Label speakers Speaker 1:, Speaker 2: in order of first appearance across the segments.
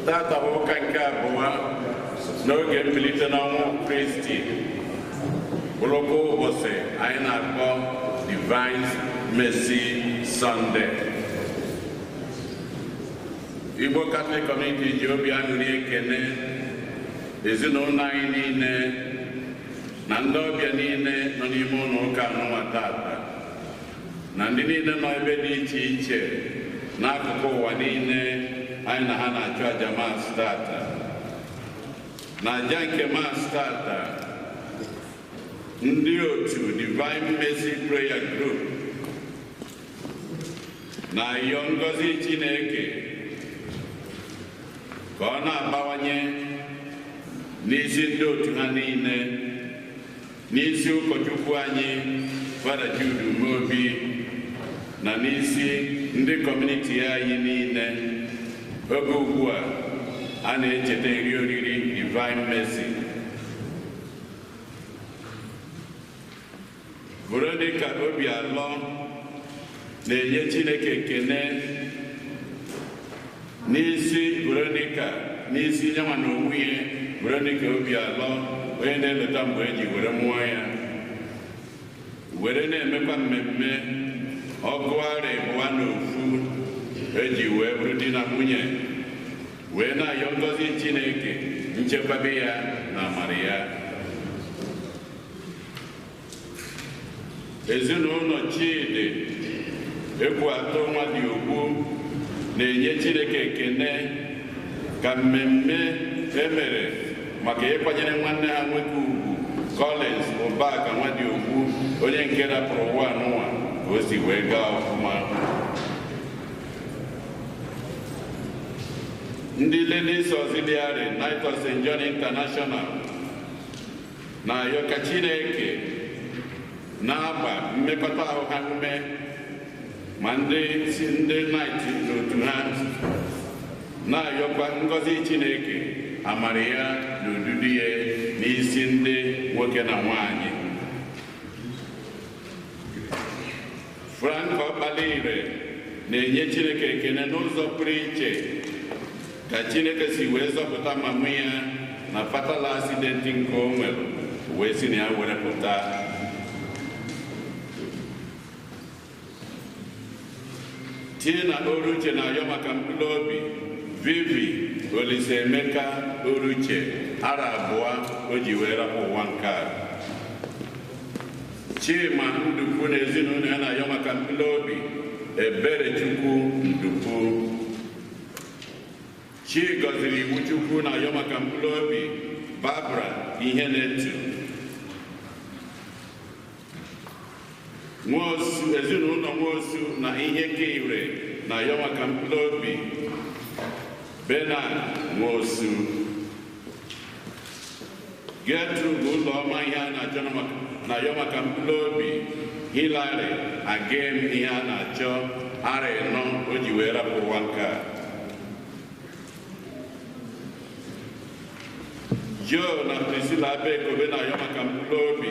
Speaker 1: Tata bụ ụka nke abụọ n'oge mbilite n'ọnwụ Kristi, bụrụkwa ụbọchị anyị na-akpọ Divine Mercy Sunday. Igbo Catholic Community ji obi aṅụrị ekene ezinụlọ anyị niile na ndị ọbịa niile nọ n'ime ụlọ ụka anụnwa tata, na ndị niile nọ ebe dị iche iche n'akụkụ ụwa niile anyị na ha na-achụ aja Mass tata. Na aja nke Mass tata, ndị otu Divine Mercy Prayer Group na-ayọ ngọzi Chineke ka ọ na-abawanye n'isi ndị otu ha niile, n'isi ụkọchukwu anyị Fada Jude Umeobi, na n'isi ndị kọmuniti anyị niile. Oge ugbu a a na-echeta nri oriri Divine Mercy. Veronica Obialọ na-enye Chineke ekene n'isi Veronica, n'isi nyanwa na onwe ya Veronica Obialọ, onye na-eleta mgbe eji were mụọ ya, were na-emekwa mmemme ọgụ arọ ịbụọ na ofu eji wee bụrụ di na nwunye, wee na-ayọ ngọzi Chineke, nchekwabe ya na amara ya. Ezinụlọ Chidi Egwu Atọ nwa dị ogbu na-enye Chineke ekene ka mmemme emere maka ịkwanyere nwanne ha nwoke ugwu Collins Ụbaka nwa dị ogbu, onye nke rapụrụ ụwa anụnwa, ka o si wee gaa ọfụma. Ndị Ladies Auxiliary Knight of St. John International na-ayọ ka Chineke na-agba mmekọta ahụ ha ume, ma ndị Knight n'otu ha, na-ayọkwa ngọzi Chineke, amara ya na odudu ya n'isi ndị nwoke na nwanyị. Frank Ọkpalaire na-enye Chineke ekene n'ụzọ pụrụ iche ka Chineke si wee zọpụta mama ya na fatal accident nke o nwere, wee si na ya were pụta. Tina Oruche na-ayọ maka mkpụrụ obi Vivi Olisaemeka Oruche, arọ abụọ o ji wee rapụ ụwa nke a. Chima Ndukwu na ezinụlọ ya na-ayọ maka mkpụrụ obi Eberechukwu Ndukwu. Chi gọziri iwu Chukwu na-ayọ maka mkpụrụ obi Barbara Ihenetu. Nwosu, ezinụlọ Nwosu na ihe Ire na-ayọ maka mkpụrụ obi Bernard Nwosu. Gertrude Ụlọma ihe a na-achọ na-ayọ maka mkpụrụ obi Hillary Agem ihe a na-achọ, arọ ịnọ o ji wee rapụ ụwa nke a. Joe na Priscilla Abekobe na-ayọ maka mkpụrụ obi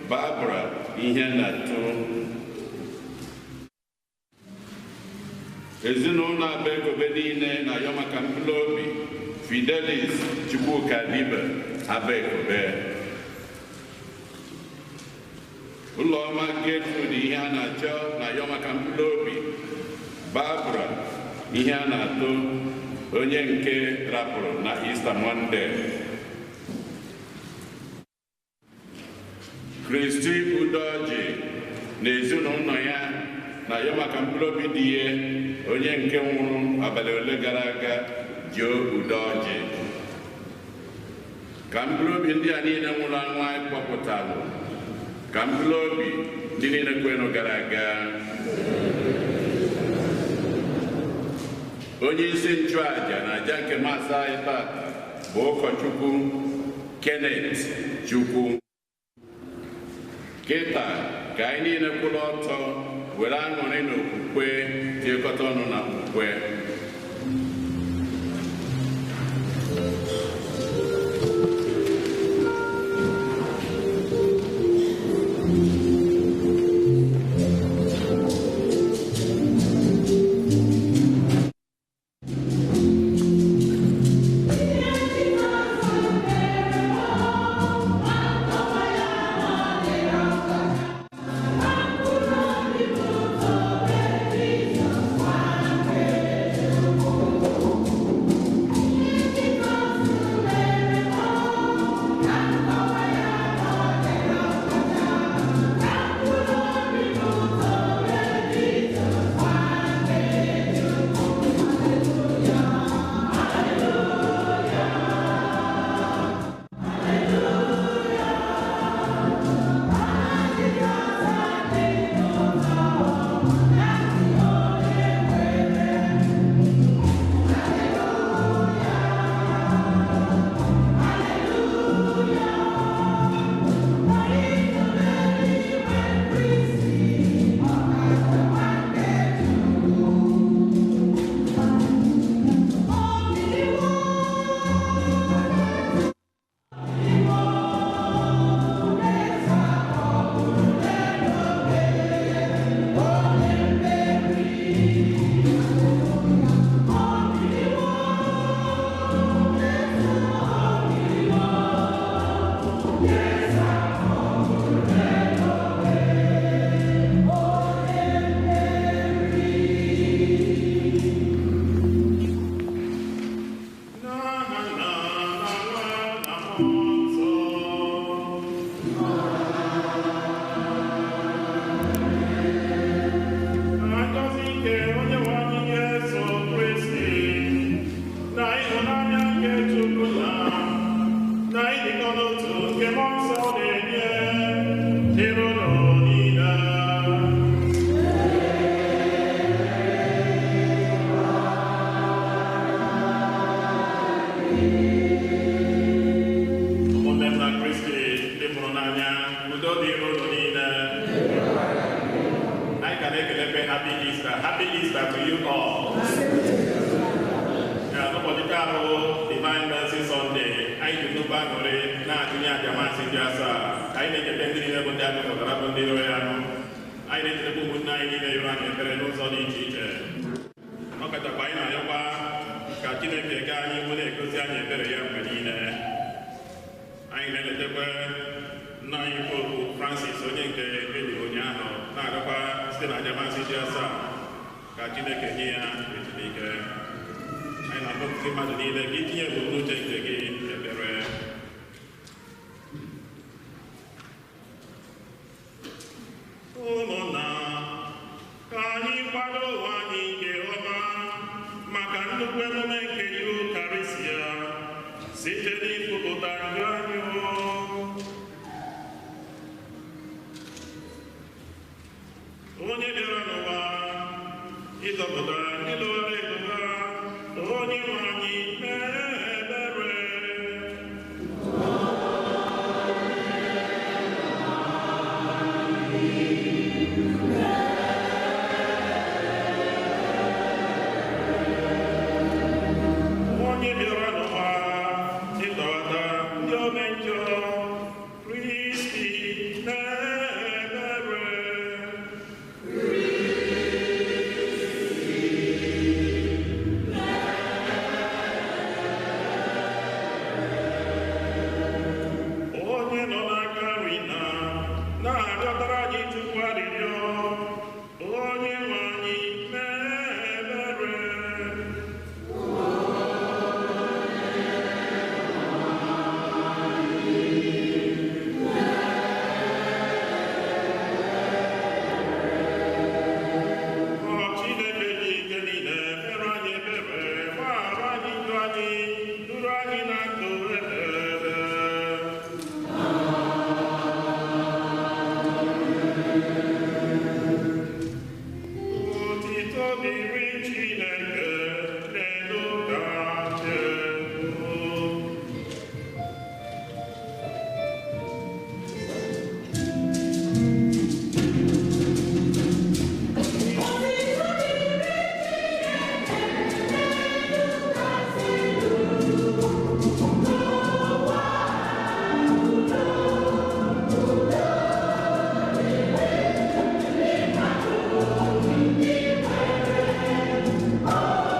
Speaker 1: Barbara ihe na-atụ. Ezinụlọ Abekobe niile na-ayọ maka mkpụrụ obi Fidelis Chukwuka Dibe Abekobe. Ụlọma Gertrude ihe a na-achọ na-ayọ maka mkpụrụ obi Barbara ihe a na-atụ, onye nke rapụrụ na Easter Monday. Kristi Udoji na ezinụlọ ya na-ayọ maka mkpụrụ obi dị ya, onye nke nwụrụ abalị ole gara aga, Joe Udoji. Ka mkpụrụ obi ndị a niile nwụrụ anwụ anyị kpọpụtalụ, ka mkpụrụ obi ndị niile kwenụ gara aga. Onye isi nchụaja na aja nke Mass anyị tata bụ ụkọchukwu Kenneth Chukwu. Kịta ka anyị niile kwụrụ ọtọ were aṅụrị na okwukwe tiekọta ọnụ na okwukwe.
Speaker 2: Easter to you all. Ya n'ụbọchị taa bụ Divine Mercy Sunday, anyị ji nnukwu aṅụrị na-atụnye aja masị dị asaa ka anyị na-echeta ndị niile bụ ndị agụpụtara bụ ndị rịọ ya nụ. Anyị na-echetakwa ụmụnne anyị niile yọrọ anyị ekpere n'ụzọ dị iche iche. Ọ kachakwa anyị na-arịọkwa ka Chineke gaa anyị ihu na-egosi anyị ebere ya mgbe niile. Anyị na-eletakwa nna anyị Popu Francis, onye nke eliri ụnyaahụ, na-agakwa site na aja masị dị asaa ka Chineke nye ya ezumike. Anyị na-akpọpụta mmadụ niile ka itinye ebumnuche nke gị ekpere. Ụmụnna, ka anyị kwado onwe anyị nke ọma maka nnukwu emume nke Yukarịsịa site n'ikwupụta njọ anyị. Onye bịara n'ụwa ịzọpụta ndị lụghara ebuba, onye nwe anyị mee ebere. Onye bịara n'ụwa ịtọghata ndị ome njọ, Kristi mee ebere. Onye nọ n'aka nri na na-arịọtara anyị Chukwu arịrịọ, onye nwe anyị mee ebere. Ọ Chineke dị ike niile mere anyị ebere, gbaghara anyị njọ anyị, duru anyị na ndụ ebere. Otito dịrị Chineke n'elu kacha elu.
Speaker 3: Oh.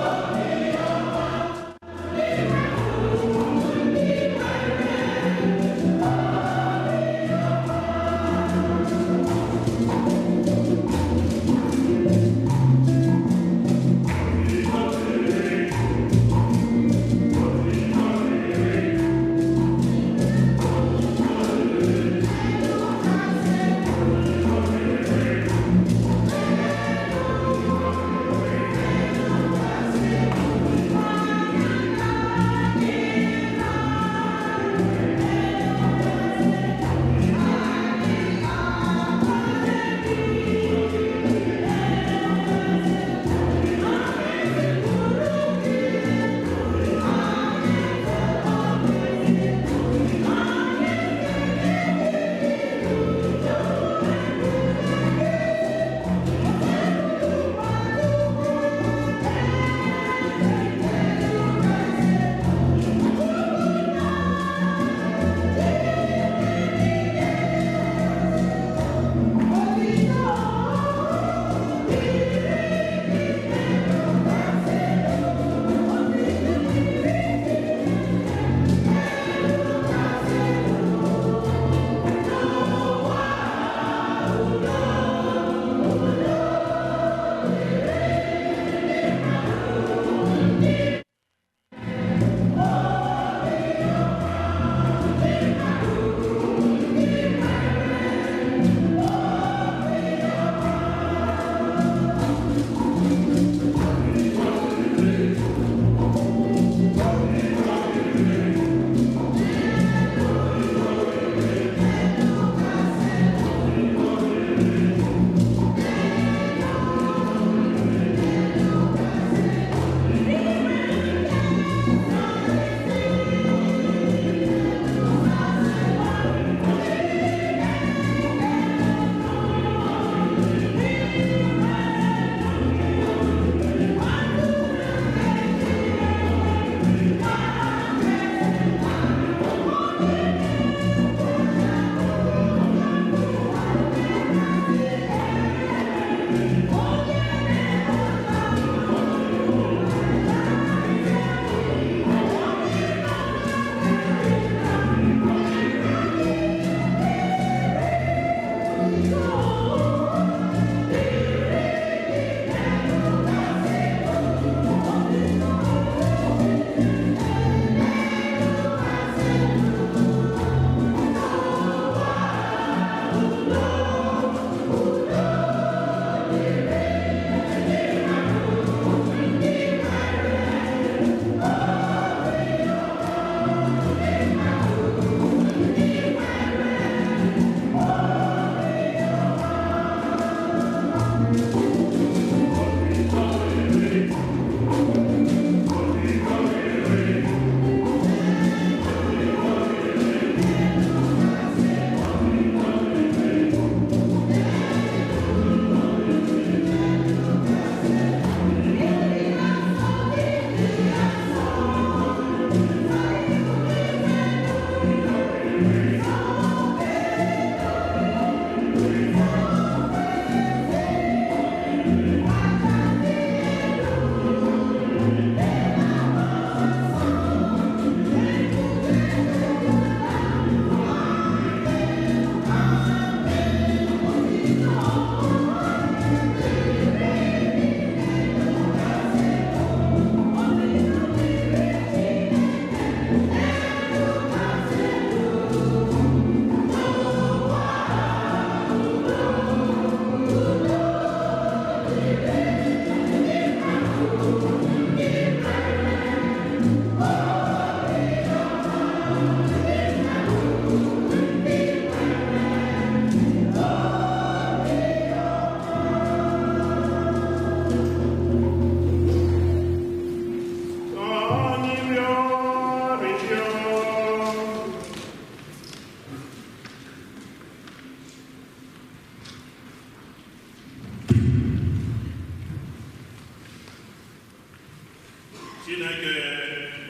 Speaker 2: Chineke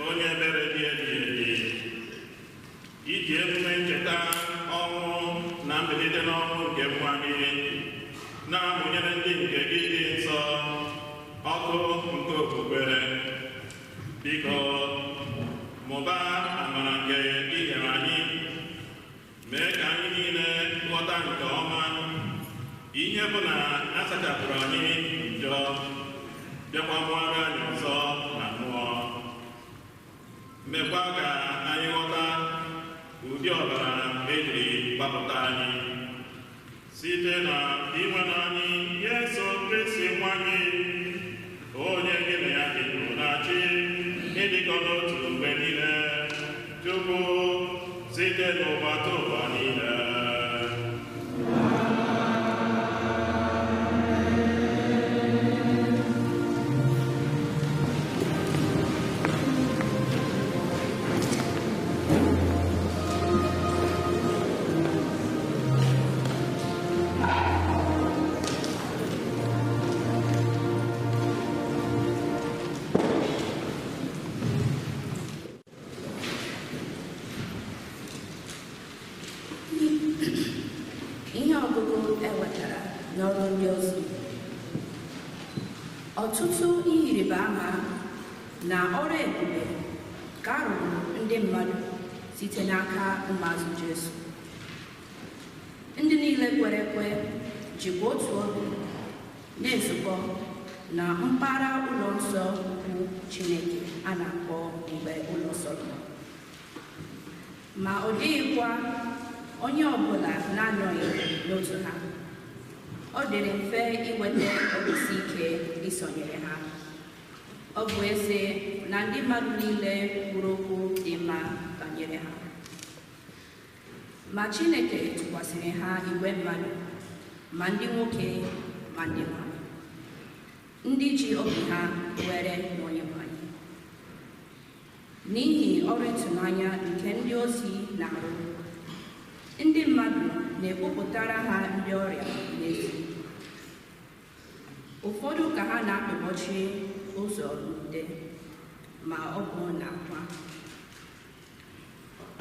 Speaker 2: onye ebere dị ebighị ebi, iji emume ncheta ọnwụ na mbilite n'ọnwụ nke nwa gị na-amụnyere ndị nke gị dị nsọ ọkụ nke okwukwe. Biko mụbaa amara nke i nyere anyị, mee ka anyị niile ghọta nke ọma ihe bụ na a sachapụrụ anyị njọ, bịakwa mụọrọ anyị ọzọ na mmụọ. Mekwa ka anyị ghọta ụdị ọbara ejiri gbapụta anyị site na inwe anyị Jesu Kristi nwa gị, onye gị na ya dị na-achị ịdịkọ n'otu mgbe niile, tupu site n'ụwa ụwa niile.
Speaker 3: Ihe ọgụgụ e wetara n'ọrụ ndị ozi. Ọtụtụ ihe ịrịba ama na ọrụ ebube ka a rụrụ ndị mmadụ site n'aka ụmụazụ Jesu. Ndị niile kwere ekwe jikwa otu obi na-ezukọ na mpaghara ụlọ nsọ ukwu Chineke a na-akpọ mgbe ụlọ Sọlọmọn. Ma ọ dịghịkwa onye ọbụla na-anọghị n'otu ha. Ọ dịrị mfe inweta obisi ike isonyere ha. Ọ bụ ezie na ndị mmadụ niile kwuru okwu dị mma banyere ha. Ma Chineke tụkwasịrị ha igwe mmadụ, ma ndị nwoke ma ndị nwanyị, ndị ji obi ha were n'Onyenwe anyị. N'ihi ọrụ ịtụnanya nke ndị ozi na-arụ, ndị mmadụ na-ekpopụtara ha ndị ọrịa n'ezi. Ụfọdụ ka ha na-atọgbọchi ụzọ n'ude ma ọ bụ n'akwa.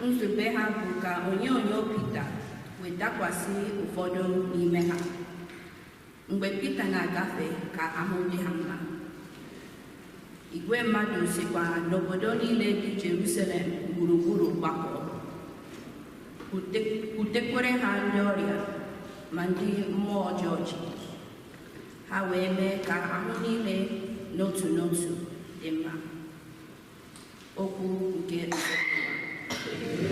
Speaker 3: Nzube ha bụ ka onyonyo Pita wee dakwasị ụfọdụ n'ime ha mgbe Pita na-agafe ka ahụ dị ha mma. Igwe mmadụ sikwa n'obodo niile dị Jerusalem gburugburu gbakọọ, kutekwere ha ndị ọrịa ma ndị mmụọ ọjọọ ji. Ha wee mee ka ahụ niile n'otu n'otu dị mma. Okwu nke nzọpụta.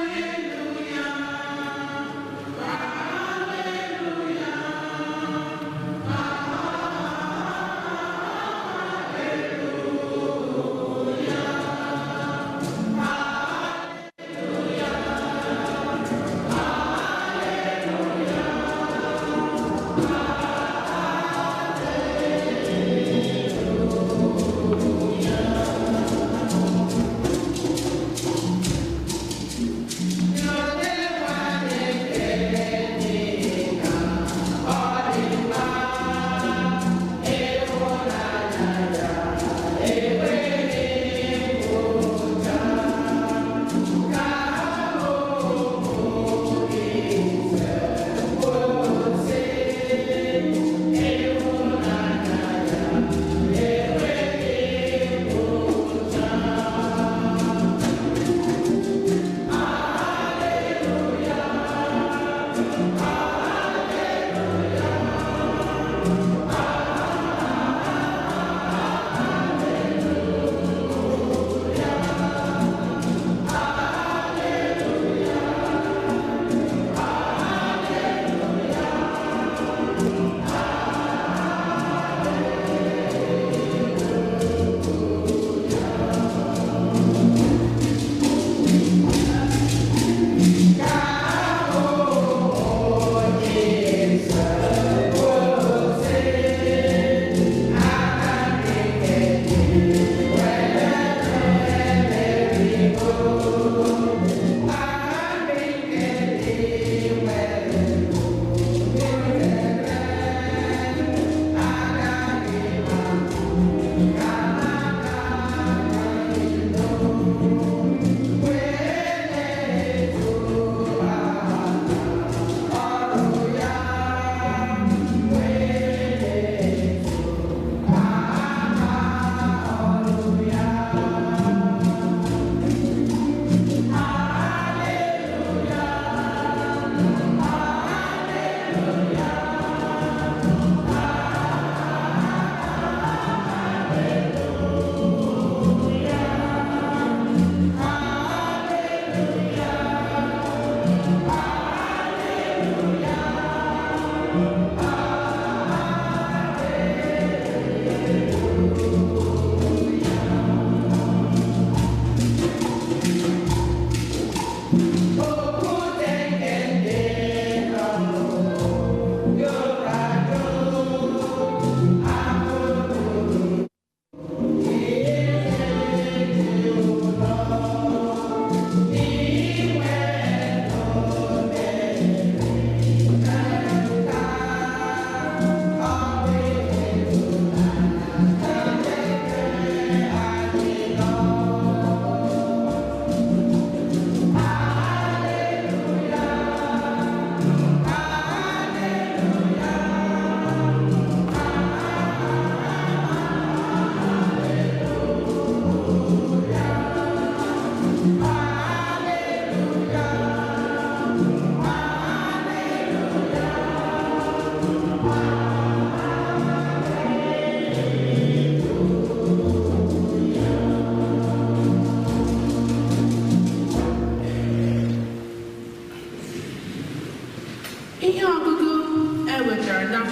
Speaker 4: Hallelujah.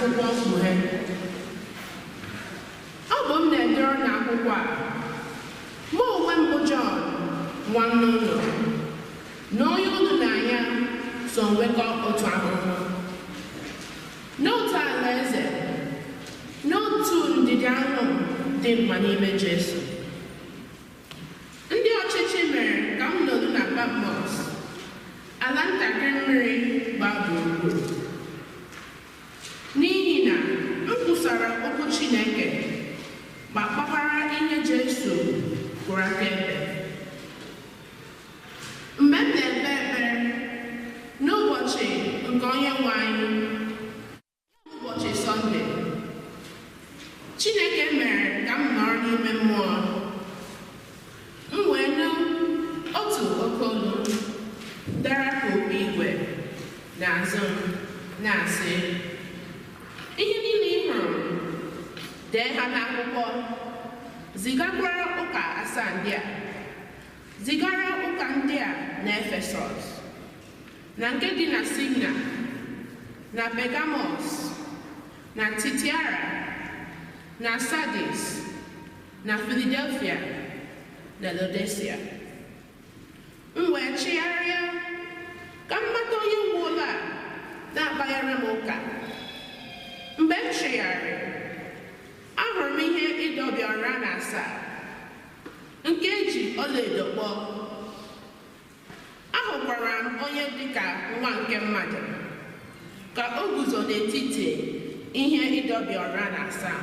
Speaker 4: N'akwụkwọ Mkpughe, ọ bụ m na-edere n'akwụkwọ a, mụ onwe m bụ Jọn, nwanne unu, na onye unu na ya so nwekọ otu ahụhụ, n'otu alaeze, n'otu ndidi ahụ dị mkpa n'ime Jesu. Ndị ọchịchị mere ka m nọdụ na Patmos, ala ntakịrị mmiri gbaa gburugburu, n'ihi na m kwusara okwu Chineke ma kpakwara ihe Jesu kwuru akaebe. Mgbe m na-ekpe ekpere n'ụbọchị nke Onye nwe anyị, ụbọchị Sọnde, Chineke mere ka m nọrọ n'ime mmụọ. M wee nụ otu oke olu dara ka opi igwe n'azụ m na-asị, ihe niile ị hụrụ, dee ha n'akwụkwọ, zigakwara ụka asaa ndị a, zigara ụka ndị a na Efesọs, na nke dị na Smyrna, na Pergamos, na Titiara, na Sardis, na Philadelphia, na Laodicea. M wee chigharịa ka m mata onye nwe ụlọ a na-akpaghara m ụka. Mgbe m chigharịrị, ahụrụ m ihe ịdọbi ọra na asaa nke eji ọlaedo kpọọ. Ahụkwara m onye dịka nwa nke mmadụ ka o guzo n'etiti ihe ịdọbi ọra na asaa.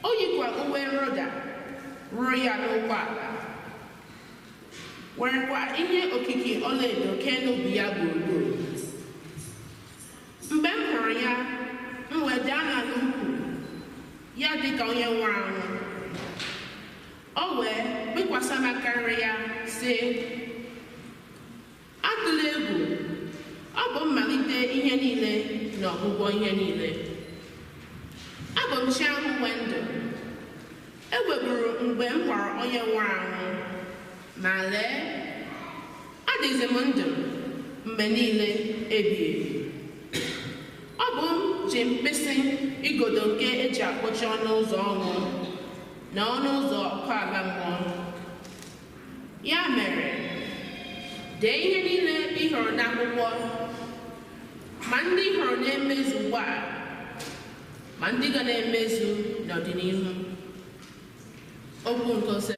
Speaker 4: O yikwa uwe nrụda ruru ya n'ụkwụ ala, werekwa ihe okike ọlaedo kee n'obi ya gburugburu. Mgbe m hụrụ ya, m wee daa n'ala ukwu ya dịka onye nwụrụ anwụ. O wee kpekwasị m aka nri ya, sị, atụla egwu, ọ bụ mmalite ihe niile na ọgwụgwọ ihe niile. Abụ m chi ahụ nwe ndụ. E weburu mgbe m hụrụ onye nwụrụ anwụ, ma lee, adịzi m ndụ mgbe niile ebighị ebi. Ọ bụ m ji mkpịsị igodo nke eji akpọchi ọnụ ụzọ ọnwụ na ọnụ ụzọ ọkụ ala mmụọ. Ya mere, dee ihe niile ị hụrụ n'akwụkwọ, ma ndị ị hụrụ na-emezu ugbu a, ma ndị ga na-emezu n'ọdịnihu. Okwu nke ose.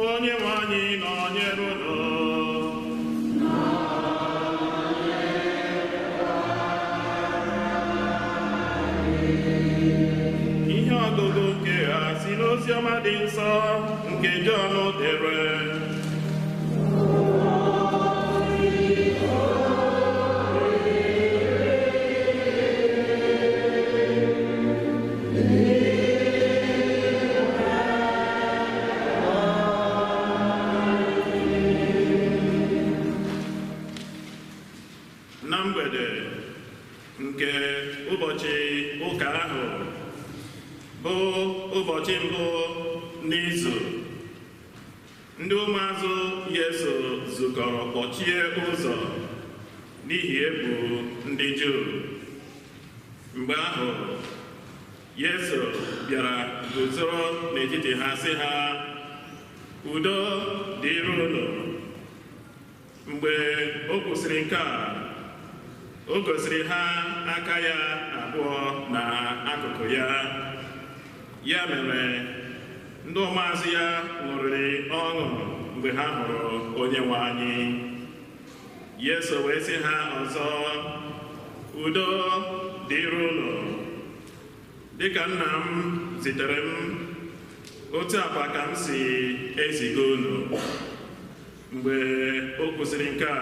Speaker 2: Onye nwe anyị nọnyere unu. Ihe ọgụgụ nke a si n'oziọma dị nsọ nke Jọn dere. Na mgbede nke ụbọchị ụka ahụ bụ ụbọchị mbụ n'izu, Ndị ụmụazụ Yesu zukọrọ kpọchie ụzọ n'ihi egwu ndị Juu. Mgbe ahụ, Yesu bịara guzoro n'etiti ha sị ha, "Udo dịrị unu." Mgbe o kwusịrị nke a, o gosiri ha aka ya abụọ na akụkụ ya. Ya mere, ndị ụmụazụ ya ṅụrịrị ọṅụ mgbe ha hụrụ Onyenwe anyị. Yesu wee sị ha ọzọ, "Udo dịrị unu. Dịka nna m zitere m, otu a kwa ka m si eziga unu." Mgbe o kwusịrị nke a,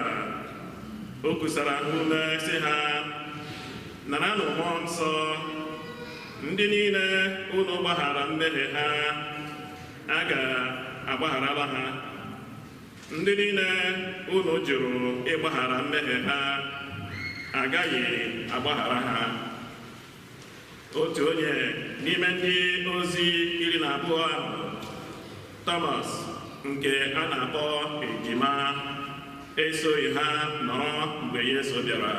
Speaker 2: o kusara ha ume sị ha, "Naranụ Mmụọ Nsọ. Ndị niile unu gbaghara mmehie ha, a ga-agbagharala ha. Ndị niile unu jụrụ ịgbaghara mmehie ha, agaghị agbaghara ha." Otu onye n'ime ndị ozi 12 ahụ, Tọmas nke a na-akpọ Ejima, esoghị ha nọrọ mgbe Yesu bịara.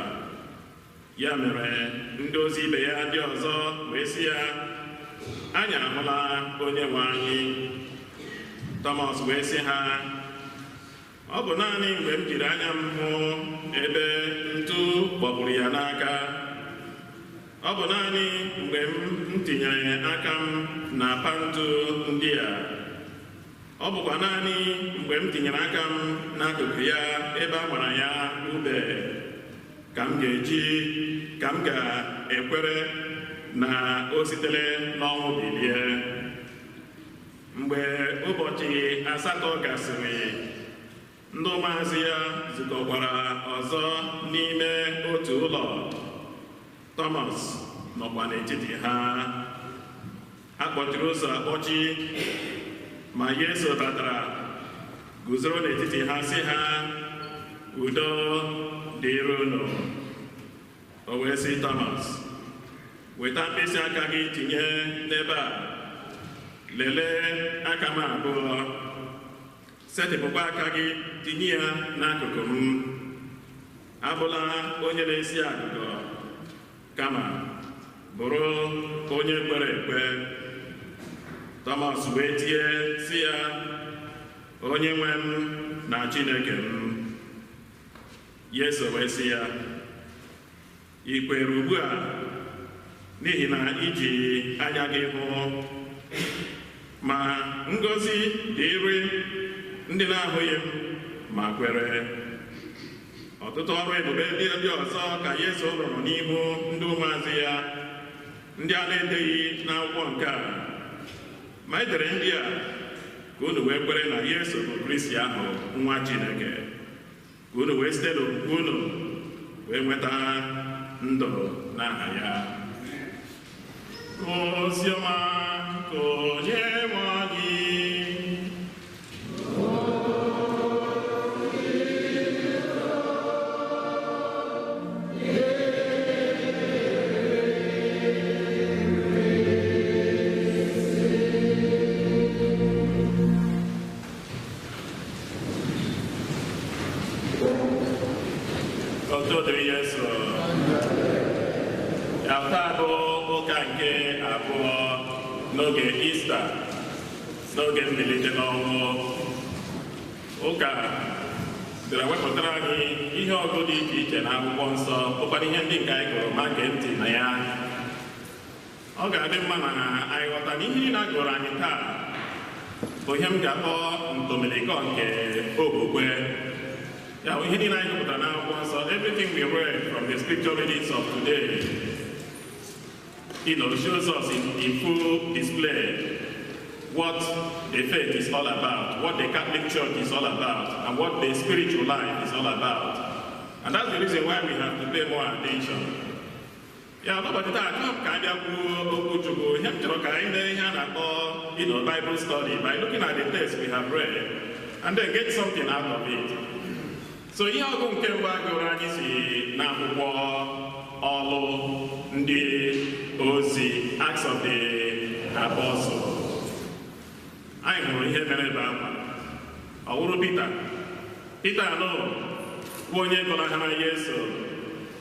Speaker 2: Ya mere, ndị ozi ibe ya ndị ọzọ wee sị ya, "Anyị ahụla Onyenwe anyị." Tọmas wee sị ha, "Ọ bụ naanị mgbe m jiri anya m hụ ebe ntu kpọgburu ya n'aka, ọ bụ naanị mgbe m tinyere aka m na pantu ndị a, ọ bụkwa naanị mgbe m tinyere aka m n'akụkụ ya ebe a gbara ya ube, ka m ga-eji ka m ga-ekwere na o sitere n'ọnwụ bilie." Mgbe ụbọchị 8 gasịrị, ndị ụmụazụ ya zukọkwara ọzọ n'ime otu ụlọ. Tọmas nọkwa n'etiti ha. A kpọchiri ụzọ akpọchi, ma Yesu batara guzoro n'etiti ha sị ha, "Udo dịrị unu." O wee sị Tọmas, "Weta mkpịsị aka gị tinye n'ebe a, lelee aka m abụọ, setịpụkwa aka gị tinye ya n'akụkụ m. Abụla onye na-esi agụgọ, kama bụrụ onye kwere ekwe." Tọmas wee tie sị ya, "Onye nwe m na Chineke m." Yesu wee sị ya, "Ị kwere ugbu a n'ihi na iji anya gị hụ? Ma ngọzi dịrị ndị na-ahụghị m ma kwere." Ọtụtụ ọrụ ebube ndị ọzọ ka Yesu rụrụ n'ihu ndị ụmụazụ ya, ndị a na-edeghị n'akwụkwọ nke a. Ma e dere ndị a ka unu wee kwere na Yesu bụ Kristi ahụ, nwa Chineke, ka unu wee site n'okwukwe unu wee nweta ndụ n'aha ya. Oziọma nke Onyenwe anyị. Otuto dịrị Yesu. Ya taa bụ ụka nke abụọ n'oge Ista, n'oge mbilite n'ọnwụ. Ụka bịara wepụtara anyị ihe ọgụ dị iche iche na akwụkwọ nsọ, bụkwara ihe ndị nke anyị gụrụ ma gee ntị na ya. Ọ ga-adị mma na anyị ghọta na ihe niile a gụrụ anyị taa bụ ihe m ga-akpọ ntomilikọ nke okwukwe. Ya bụ ihe niile anyị gụpụtara n'akwụkwọ nsọ, everything we read from the scripture readings of today, shows us in full display what the faith is all about, what the Catholic Church is all about, and what the spiritual life is all about. And that's the reason why we have to pay more attention. Ya n'ụbọchị taa, achọrọ m ka anyị bịa kwuo okwu Chukwu. Ihe m chọrọ ka anyị mee ihe a na-akpọ Bible study by looking at the text we have read and then get something out of it. So ihe ọgụ nke mbụ a gụrụ anyị si n'akwụkwọ Ọlụ Ndị Ozi, Acts of the Apostle. Anyị hụrụ ihe mere ebe ahụ. Ọ wụrụ Pita. Pita anọ bụ onye gọnahara Yesu,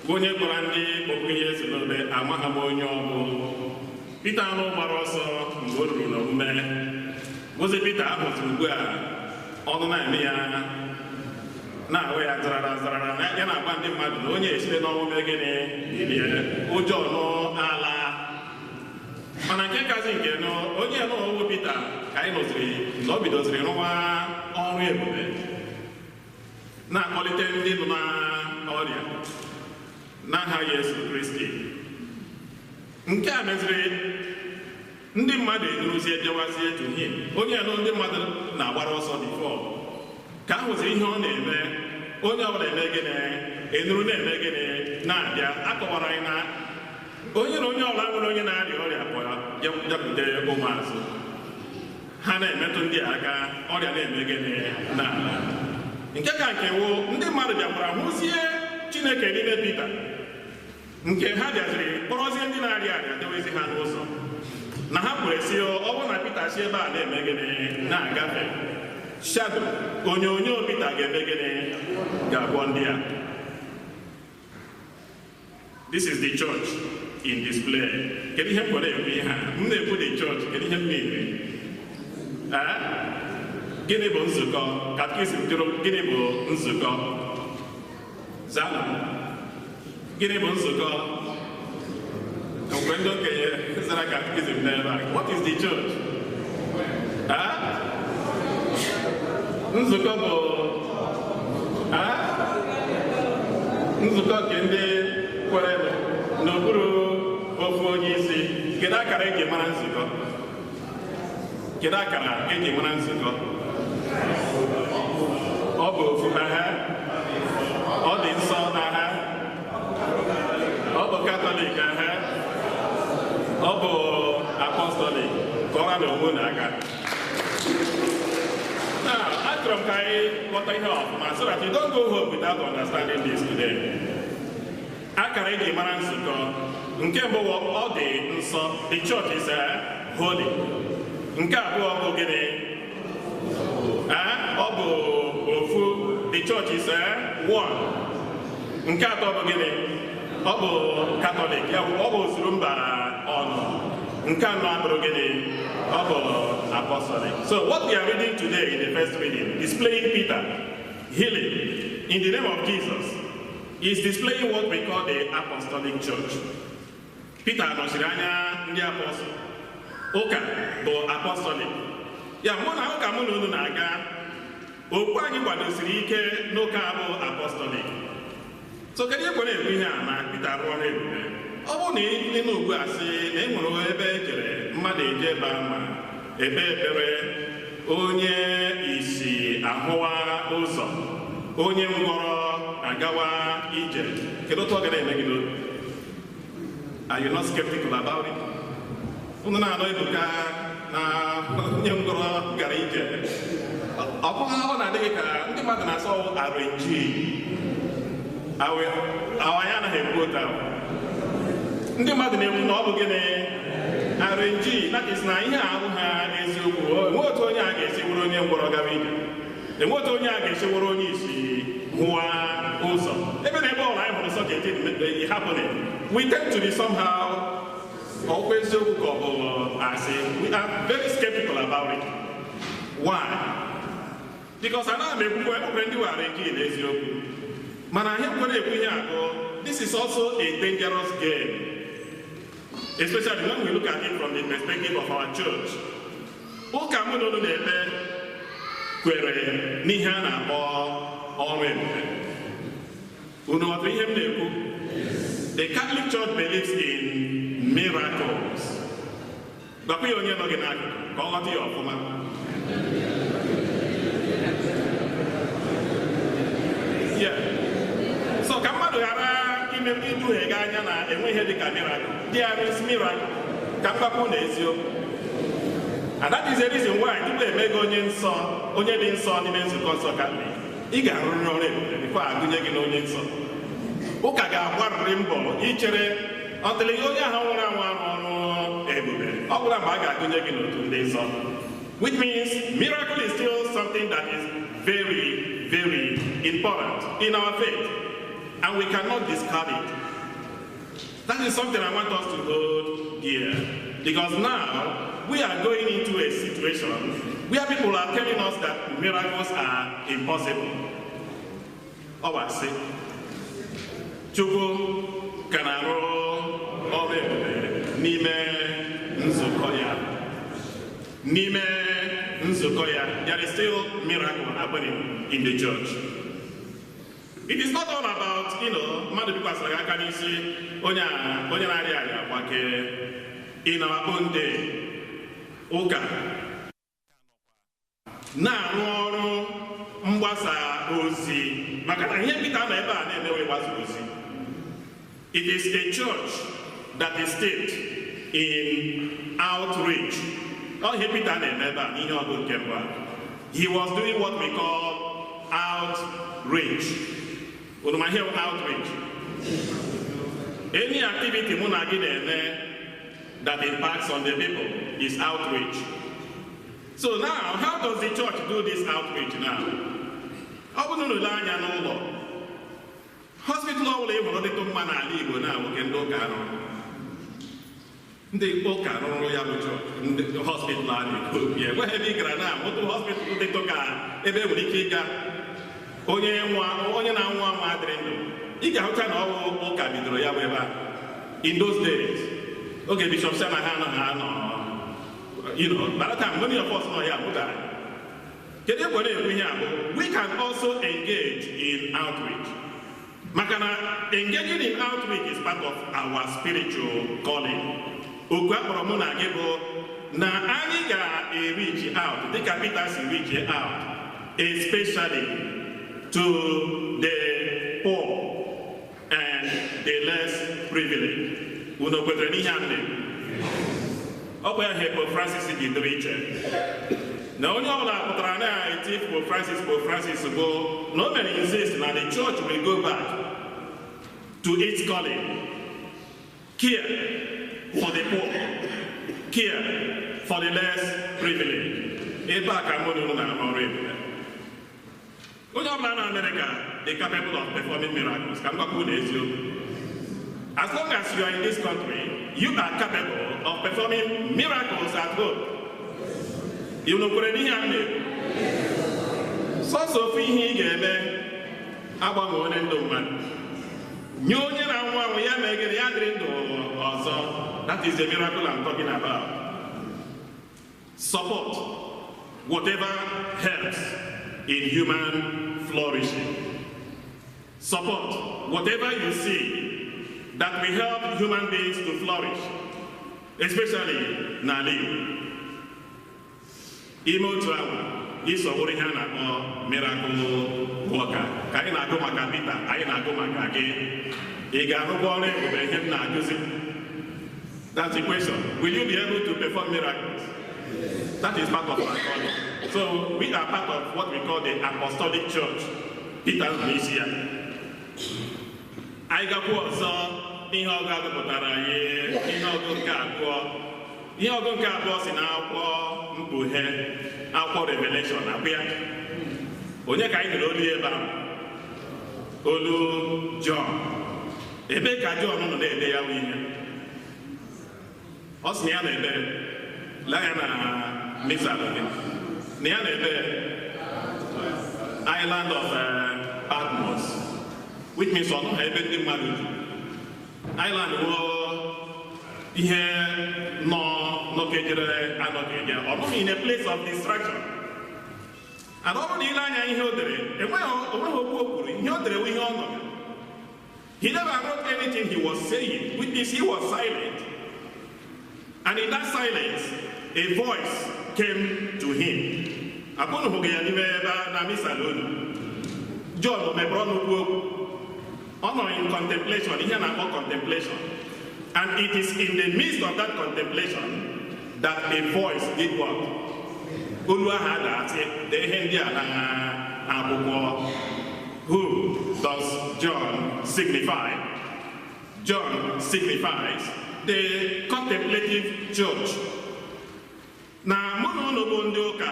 Speaker 2: bụ onye gwara ndị kpọpụrụ Yesu n'obe amaghị m onye ọ bụ. Pita anọ gbara ọsọ mgbe o ruru n'omume. Bụzi Pita ahụtụ ugbu a ọnụ na-eme ya na-ahụ ya zarara zarara ya na-agba ndị mmadụ na onye esite n'ọnwụ mee gịnị bilie ụjọ nụ ala. Mana nke kazi nke nụ onye nụ Pita ka anyị nụziri na o bidoziri rụwa ọrụ ebube na-akpọlite ndị nọ n'ọrịa n'aha Yesu Kristi. Nke a meziri ndị mmadụ enuzie bịawazie to him. Onye nụ ndị mmadụ na-agbara ọsọ before ka a hụziri ihe ọ na-eme, onye ọbụla eme gịnị enuru na-eme gịnị na-abịa. Akọwara anyị na onye na onye ọbụla nwere onye na-arịa ọrịa kpọrọ bịakwute ụmụazụ ha na-emetụ ndị aka, ọrịa na-eme gịnị n'ala. Nke ka nke wụ ndị mmadụ bịakwara hụzie Chineke n'ime Pita, nke ha bịaziri kpọrọzie ndị na-arịa arịa dewezi ha n'ụzọ na ha kwere sị ọ bụrụ na Pita si ebe a na-eme gịnị na-agafe, shadow onyonyo Pita ga-eme gịnị ga-agwọ ndị a. This is the church in display. Kedu ihe m kwere ekwu ihe a? M na-ekwu the church, kedu ihe m mere? Gịnị bụ nzukọ? Katkizim jụrụ gịnị bụ nzukọ? Zanụ. Gịnị bụ nzukọ? Mgbe ndị okenye zara katkizim n'ebe a, what is the church? Nzukọ bụ nzukọ nke ndị kwere n'okpuru ofu onye isi. Kedu akara eji mara nzukọ? Kedu akara eji mara nzukọ? Ọ bụ ofu na ha, ọ dị nsọ na ha, ọ bụ Katọlik na ha, ọ bụ apọstọlik. Kọrọ na onwe na aka. Now, achọrọ m ka anyị ghọta ihe ọfụma so that you don't go home without understanding this today. Akara eji mara nzukọ nke mbụ ọ dị nsọ, the church is holy. Nke abụọ bụ gịnị? Ọ bụ ofu, the church is one. Nke atọ bụ gịnị? Ọ bụ Katọlik, ya bụ ọ bụ ozuru mba ọnụ. Nke anọ abụrụ gịnị? Ọ bụ apostolic. So what we are reading today in the first reading, displaying Peter healing in the name of Jesus, is displaying what we call the apostolic church. Peter nọchiri anya ndị apọstụl. Ụka bụ apostolic. Ya mụ na ụka mụ na unu na-aga, okwu anyị kwadosiri ike n'ụka bụ apostolic. So kedu ihe kwere ekwu ihe a na Peter rụọ ọrụ ebube? Ọ bụrụ na ị nọ ugbu a sị na e nwere ebe ejere mmadụ eje baa ma ebe ekpere, onye isi ahụwa ụzọ, onye ngwọrọ agawa ije, kedu otu ọ ga na-eme gị n'obi? Are you not skeptical about it? Unu na-anọ Ebuka na onye ngwọrọ gara ije, ọ bụghị ọ na-adịghị ka ndị mmadụ na-asọ arrange. Anyị anaghị ekwu otu ahụ. Ndị mmadụ na-ekwu na ọ bụ gịnị arrange, that is na ihe ahụ ha eziokwu. Enwe otu onye a ga-esi wụrụ onye ngwọrọ gara ije, enwe otu onye a ga-esi wụrụ onye isi hụwa ụzọ. Ebe na ebe ọla anyị hụrụ such a thing happening, we tend to be somehow ọkwa eziokwu ka ọ bụ asị. We are very skeptical about it. Why? Because anaghị m ekwukwa ekwukwe ndị were arrange na eziokwu. Mana anyị kwere ekwu ihe abụọ. This is also a dangerous game, especially when we look at it from the perspective of our church. Ụka mụ na unu na-ekpe kwere n'ihe a na-akpọ ọrụ ebube. Unu ghọtara ihe m na-ekwu? The Catholic Church believes in miracles. Gwakwa ya onye nọ gị n'akụkụ ka ọ ghọta ya ọfụma. Yeah. So ka mmadụ ghara ime iduhie gị anya na enwe ihe dịka miracle. There is miracle. Ka mgbapụ na eziokwu. And that is the reason why tupu eme gị onye nsọ, onye dị nsọ n'ime nzukọ nsọ Katọlik, ị ga-arụrịrị ọrụ ebube before agụnye gị n'onye nsọ. Ụka ga-agbarịrị mbọ ichere ọtịlị onye ahụ nwụrụ anwụ arụ ọrụ ebube ọ bụla mgbe a ga-agụnye gị n'otu ndị nsọ. Which means miracle is still something that is very, very important in our faith, and we cannot discard it. That is something I want us to hold dear, because now we are going into a situation where people are telling us that miracles are impossible. Ọ bụ asị. Chukwu ka na-arụ ọrụ ebube n'ime nzukọ ya. N'ime nzukọ ya, there is still miracle happening in the church. It is not all about mmadụ bikwasịrị gị aka n'isi, onye a, onye na-arịa arịa gbakee. In our own day, ụka na-arụ ọrụ mgbasa ozi, maka na ihe Pita nọ ebe a na-emewe mgbasa ozi. It is a church that is steeped in outreach. Ọ ihe Pita na-eme ebe a n'ihe ọgụ nke mbụ a. He was doing what we call outreach. Unu ma ihe bụ outreach? Any activity mụ na gị na-eme that impacts on the people is outreach. So now, how does the church do this outreach now? Ọ bụrụ na ule anya n'ụlọ, hospital ọbụla ị hụrụ dịtụ mma n'ala Igbo na nwoke, ndị ụka rụrụ. Ndị ụka rụrụ ya bụ chọọchị, ndị hospital a na-ekwu okwu ya. Enweghị ebe ị gara na otu hospital dịtụ ka ebe e nwere ike ịga onye nwa, onye na-anwụ anwụ adịrị ndụ. Ị ga-ahụcha na ọwụ ụka bidoro ya bụ ebe a. In those days, oge Bishop Shanahan anaghị anọ, by the time many of us nọ ya mụtara. Kedu ekwe na-ekwu ihe a bụ we can also engage in outreach. Maka na engaging in outreach is part of our spiritual calling. Oku akpọrọ mụ na gị bụ na anyị ga-reach out dịka Peter si reach out, especially to the poor and the less privileged. Unu kwetere n'ihe a m na-ekwu? Ọ bụ ya ihe Pope Francis ji dịrị iche. Na onye ọbụla pụtara na-eti Pope Francis, Pope Francis bụ na o mere insist na the church will go back to its calling. Care for the poor, care for the less privileged. Ebe a ka mụ na unu na-arụ ọrụ ebube. Onye ọbụla na Amerịka dị capable of performing miracles, ka m gwakwa unu eziokwu. As long as you are in this country, you are capable of performing miracles at home. Unu kwere n'ihe a m na-ekwu? Sọsọ ofu ihe ị ga-eme agbanwe onye ndụ mmadụ. Nye onye na-anwụ anwụ ya mee gịnị, ya dịrị ndụ ọzọ. That is the miracle I'm talking about. Support whatever helps in human flourishing. Support whatever you see that will help human beings to flourish, especially n'ala Igbo. Ime otu ahụ, iso bụrụ ihe a na-akpọ miracle worker. Ka anyị na-agụ maka Pita, anyị na-agụ maka gị. Ị ga-arụkwa ọrụ ebube, ihe m na-ajụzi? That's the question. Will you be able to perform miracles? That is part of our calling. So we are part of what we call the Apostolic Church. Peter n'isi ya. Anyị gakwa ọzọ n'ihe ọgụ agụpụtara anyị, ihe ọgụ nke abụọ. Ihe ọgụ nke abụọ si na akwụkwọ Mkpughe, akwụkwọ Revelation, abịa. Onye ka anyị nụrụ olu ya ebe ahụ? Olu John. Ebe ka John nọ na-ede ya bụ ihe? Ọ sị na ya na-ebe, lee anya na missal gị, na ya na-ebe Island of Patmos, which means ọ nọghị ebe ndị mmadụ ju. Island bụ ihe nọ nọkejere anọkeje, ọ nọghị in a place of distraction. And ọ bụrụ na ile anya ihe o dere, enweghị onweghị okwu o kwuru, ihe o dere bụ ihe ọ nọ. He never wrote anything he was saying, which means he was silent. And in that silence, a voice came to him. Akụnụ hụghị ya n'ime ebe a na misa unu. John o mepere ọnụ kwuo okwu? Ọ nọ in contemplation, ihe a na-akpọ contemplation. And it is in the midst of that contemplation that a voice did what? Olu ahụ ada-asị, dee ihe ndị a na akwụkwọ. Who does John signify? John signifies the contemplative church. Na mụ na unu bụ ndị ụka,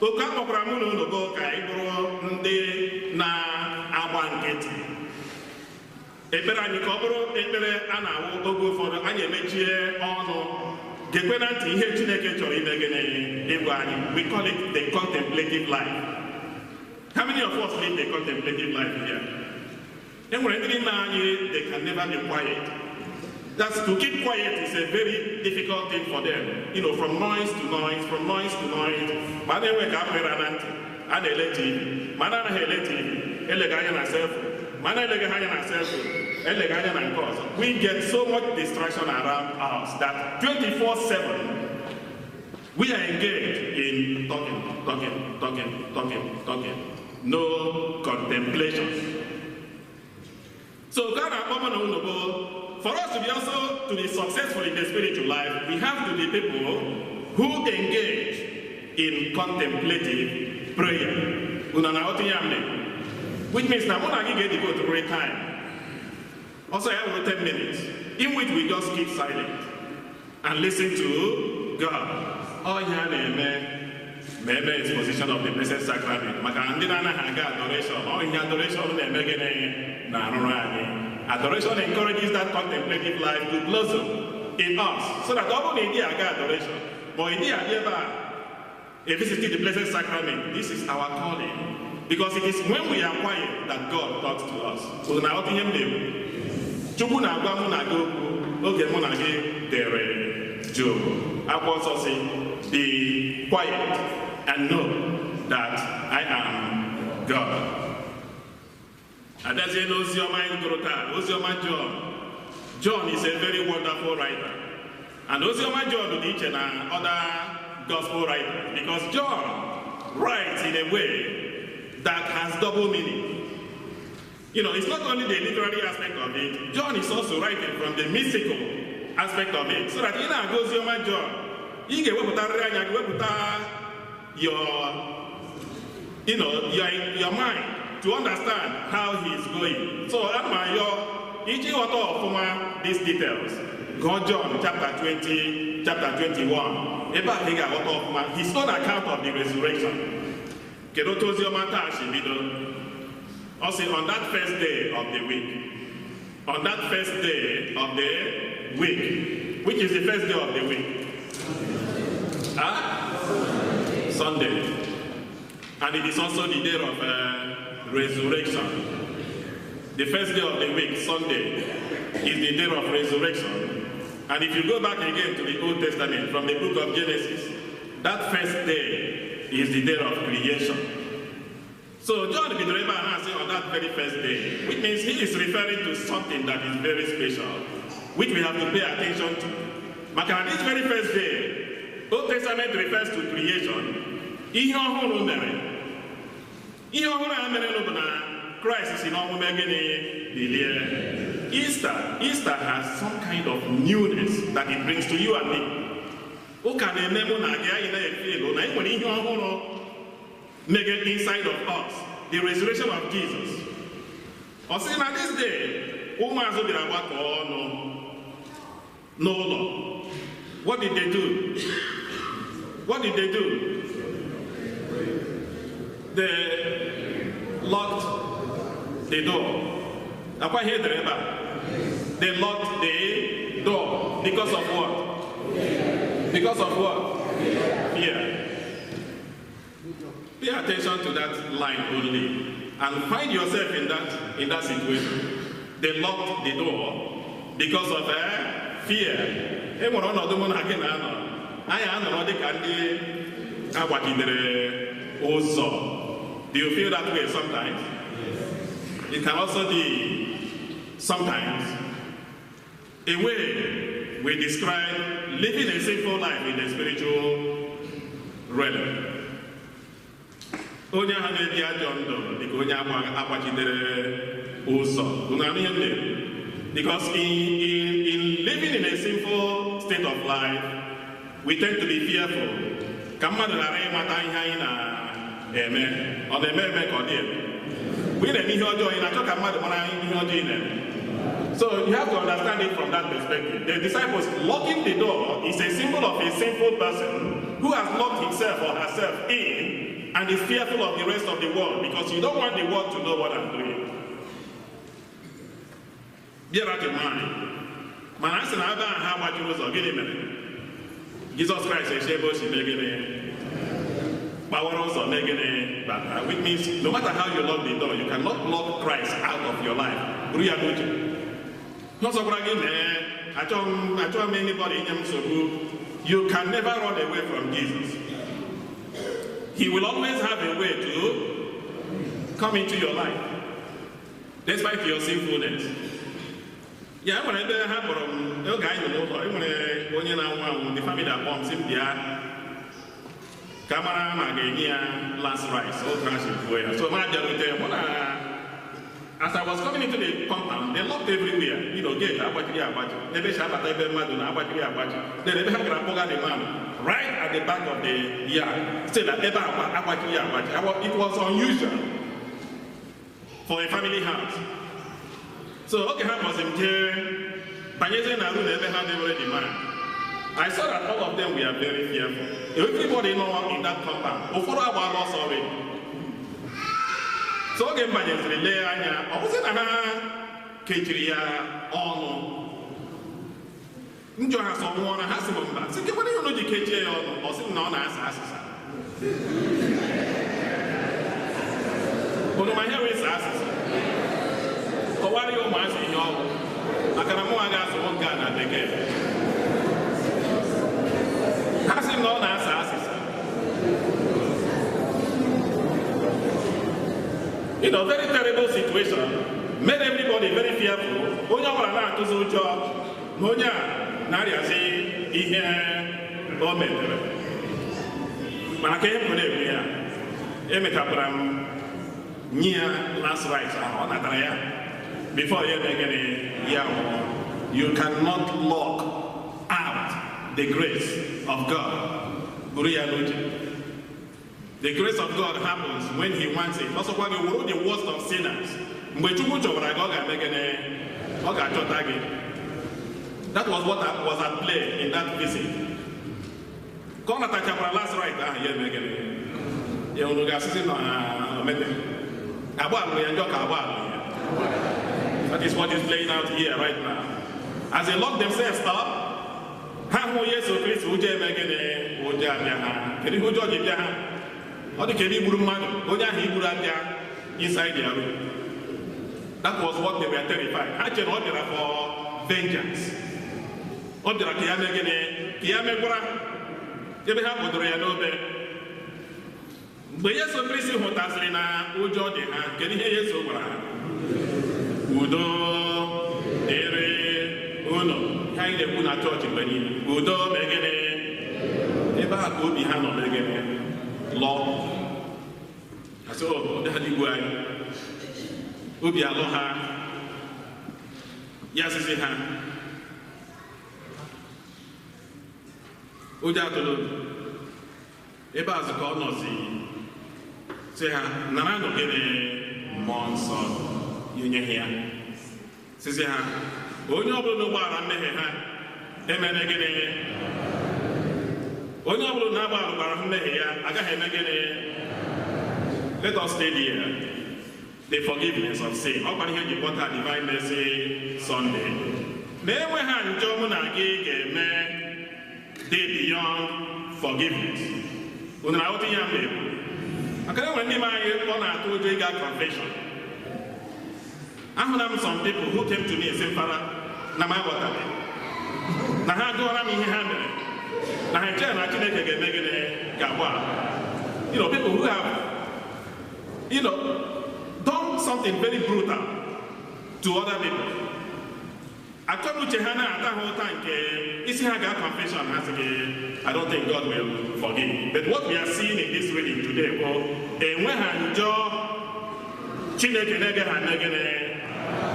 Speaker 2: ụka kpọkwara mụ na unu bụ ụka ịbụrụ ndị na-agba nkịtị. Ekpere anyị ka ọ bụrụ ekpere a na-awụ oge ụfọdụ anyị emechie ọnụ gekwe na ntị ihe Chineke chọrọ ime gịnị ịgwa anyị. We call it the contemplative life. How many of us live the contemplative life here? E nwere ndị n'ime anyị, they can never be quiet. That's to keep quiet is a very difficult thing for them. From noise to noise, from noise to noise. Ma a na-enwe ka akpịrị na ntị, a na-ele TV, ma a na-anaghị ele TV, elega anya na cellphone, ma a na-eleghị anya na cellphone, elega anya na nke ọzọ. We get so much distraction around us that 24/7 we are engaged in talking, talking, talking, talking, talking. No contemplation. So God, for us to be also to be successful in the spiritual life, we have to be people who engage in contemplative prayer. Which means now when I get devote to pray time, also I have 10 minutes in which we just keep silent and listen to God. Oh yeah, maybe exposition of the Blessed Sacrament. Adoration. Oh, in adoration, adoration encourages that contemplative life to blossom in us, so that all the idea adoration, but idea visiting the Blessed Sacrament, this is our calling. Because it is when we are quiet that God talks to us. So now Chukwu na-agwa mụ na gị okwu oge mụ na gị dere jụụ. Akwụkwọ nsọ sị, be quiet and know that I am God. Abịazie n'oziọma anyị gụrụ taa, oziọma John. John is a very wonderful writer. And oziọma John dị iche na other gospel writers because John writes in a way that has double meaning. It's not only the literary aspect of it, John is also writing from the mystical aspect of it. So that in our oziọma John, ị ga-ewepụtarịrị anya gị wepụta your mind to understand how he is going. So ama yo iji ghọta ọfụma these details. Go John chapter 20, chapter 21. Ebe a ka ị ga-aghọta ọfụma his own account of the resurrection. Kedu otu oziọma taa si bido? Ọ sị, on that first day of the week. On that first day of the week, which is the first day of the week? Huh? Sunday. And it is also the day of resurrection. The first day of the week, Sunday, is the day of resurrection. And if you go back again to the Old Testament, from the book of Genesis, that first day is the day of creation. So John bidoro ebe a na-asị on that very first day, which means he is referring to something that is very special, which we have to pay attention to. Maka na this very first day, Old Testament refers to creation. Ihe ọhụrụ mere. Ihe ọhụrụ a mere bụ na Christ si n'ọnwụ mee gịnị bilie. Easter has some kind of newness that it brings to you and me. Ụka na-eme mụ na gị anyị na-efe elu na e nwere ihe ọhụrụ mege inside of us, the resurrection of Jesus. Ọ sị na this day, ụmụazụ bịara gbakọ ọnụ n'ụlọ. What did they do? What did they do? They locked the door. Akwa ihe edere ebe a. They locked the door because of what? Because of what? Fear. Pay attention to that line only and find yourself in that situation. They locked the door because of fear. E nwere ọnọdụ mụ na gị na-anọ. Anyị anọrọ dị ka ndị agbagidere ụzọ. Do you feel that way sometimes? It can also be sometimes a way we describe living a sinful life in the spiritual realm. Onye ahụ na-ebi ajọ ndụ dị ka onye agbachidere ụzọ. Unu anụ ihe m na-ekwu? Because in living in a sinful state of life, we tend to be fearful. Ka mmadụ ghara ịmata ihe anyị na-eme. Ọ na-eme eme ka ọ dị eme. Mgbe ị na-eme ihe ọjọọ, ị na-achọ ka mmadụ mara ihe ọjọọ ị na-eme. So you have to understand it from that perspective. The disciples locking the door is a symbol of a sinful person who has locked himself or herself in and is fearful of the rest of the world because you don't want the world to know what I'm doing. Bear that in mind. Mana asị na ebe a ha gbachiri ụzọ, gịnị mere? Jizọs Kraịst esi ebe o si mee gịnị? Gbawara ụzọ mee gịnị? Bata. Which means no matter how you lock the door, you cannot lock Christ out of your life. Buru ya n'uche. N'ọzọ gwara gị mee, achọghị m anybody inye m nsogbu. You can never run away from Jesus. He will always have a way to come into your life, despite your sinfulness. Ya enwere ebe ha kpọrọ m oge anyị nọ n'ụlọ, enwere onye na-anwụ anwụ, ndị family akpọ m sị m bịa ka mara ma ga-enye ya last rice, otu ha si kwuo ya. So ma bịarute, mụ na as I was coming into the compound, they locked everywhere. You know, gate agbachiri agbachi, ebe si abata ebe mmadụ na agbachiri agbachi. Then ebe ha gara kpọga the man right at the back of the yard, say that ebe agbachiri agbachi. It was unusual for a family house. So okay, ha kpọzi m jee banyezie na room ebe ha dewere the man. I saw that all of them were very fearful. Everybody nọ in that compound, ụfọdụ agbaala ọsọ already. So oge m banyeziri lee anya, ọ bụzi na ha kechiri ya ọnụ. Njọ ha sọ nwụọ na ha sị m mba, sị kekwana ihe unu ji kechie ya ọnụ, ọ sị m na ọ na-asa asịsa. Unu ma ihe wee sa asịsa? Kọwara ya ụmụazị ihe ọgwụ, maka na mụnwa ga-asụ nwoke a na bekee. Ha sị m na ọ na-asa asịsa. You know, very terrible situation made everybody very fearful. Onye ọbụla na-atụzi ụjọ na onye a na-arịazi ihe o metere. Mana ka ihe m na-ekwu ya, emetakwara m nye ya last rites ahụ, ọ natara ya. Before ya eme gịnị, ya nwụọ. You cannot lock out the grace of God. Buru ya n'uche. The grace of God happens when he wants it. Also, when you were the worst of sinners, mgbe Chukwu chọbara gị, ọ ga-eme gịnị? Ọ ga-achọta gị. That was what was at play in that visit. Ka ọ natachakwara last rite ahụ, ya eme gịnị? Ya unu ga-asịsị na omete. Agba alụrụ ya njọ ka agba alụrụ ya. That is what is playing out here right now. As they lock themselves up, ha hụ Yesu Kristi, ụjọ eme gịnị? Ụjọ abịa ha. Kedu ihe ụjọ ji bịa ha? Ọ dị ka ebe igburu mmadụ, onye ahụ igburu abịa inside their room. That was what they were terrified. Ha chere ọ bịara for vengeance. Ọ bịara ka ya mee gịnị? Ka ya megwara ebe ha kpọdoro ya n'obe. Mgbe Yesu Kristi hụtasịrị na ụjọ dị ha, kedu ihe Yesu gwara ha? Udo dịrị unu. Ihe anyị na-ekwu na chọọchị mgbe niile. Udo mee gịnị? Ebe a ka obi ha nọ mee gịnị? Lọ. Asị, ọ dị ha n'igwe anyị. Obi alụ ha. Ya sịsị ha. Ụjọ atụrụ. Ebe azụ ka ọ nọzi. Sị ha, naranụ gịnị? Mmụọ nsọ. Ya enye ha ya. Sịsị ha, onye ọbụla n'ụgbọala mmehie ha emere gịnị? Onye ọbụla na-agba mmehie ya agaghị eme gịnị? Let us stay there. The forgiveness of sin. Ọ kwara ihe ji kpọta Divine Mercy Sunday. Na enweghị njọ mụ na gị ga-eme dị beyond forgiveness. Unu na-aghọta ihe m na-ekwu? Maka na enwere ndị anyị ọ na-atụ ụjọ ịga confession. Ahụla m some people who came to me and said, Father, na m aghọtabeghị. Na ha agụọla m ihe ha mere. Na ha echere na Chineke ga-eme gịnị ga-agba. You know, people who have, you know, done something very brutal to other people. Akọnuche ha na-ata ha ụta nke isi ha gaa confession ha sị gị, I don't think God will forgive. But what we are seeing in this reading today bụ enwe ha njọ Chineke na-ege ha eme gịnị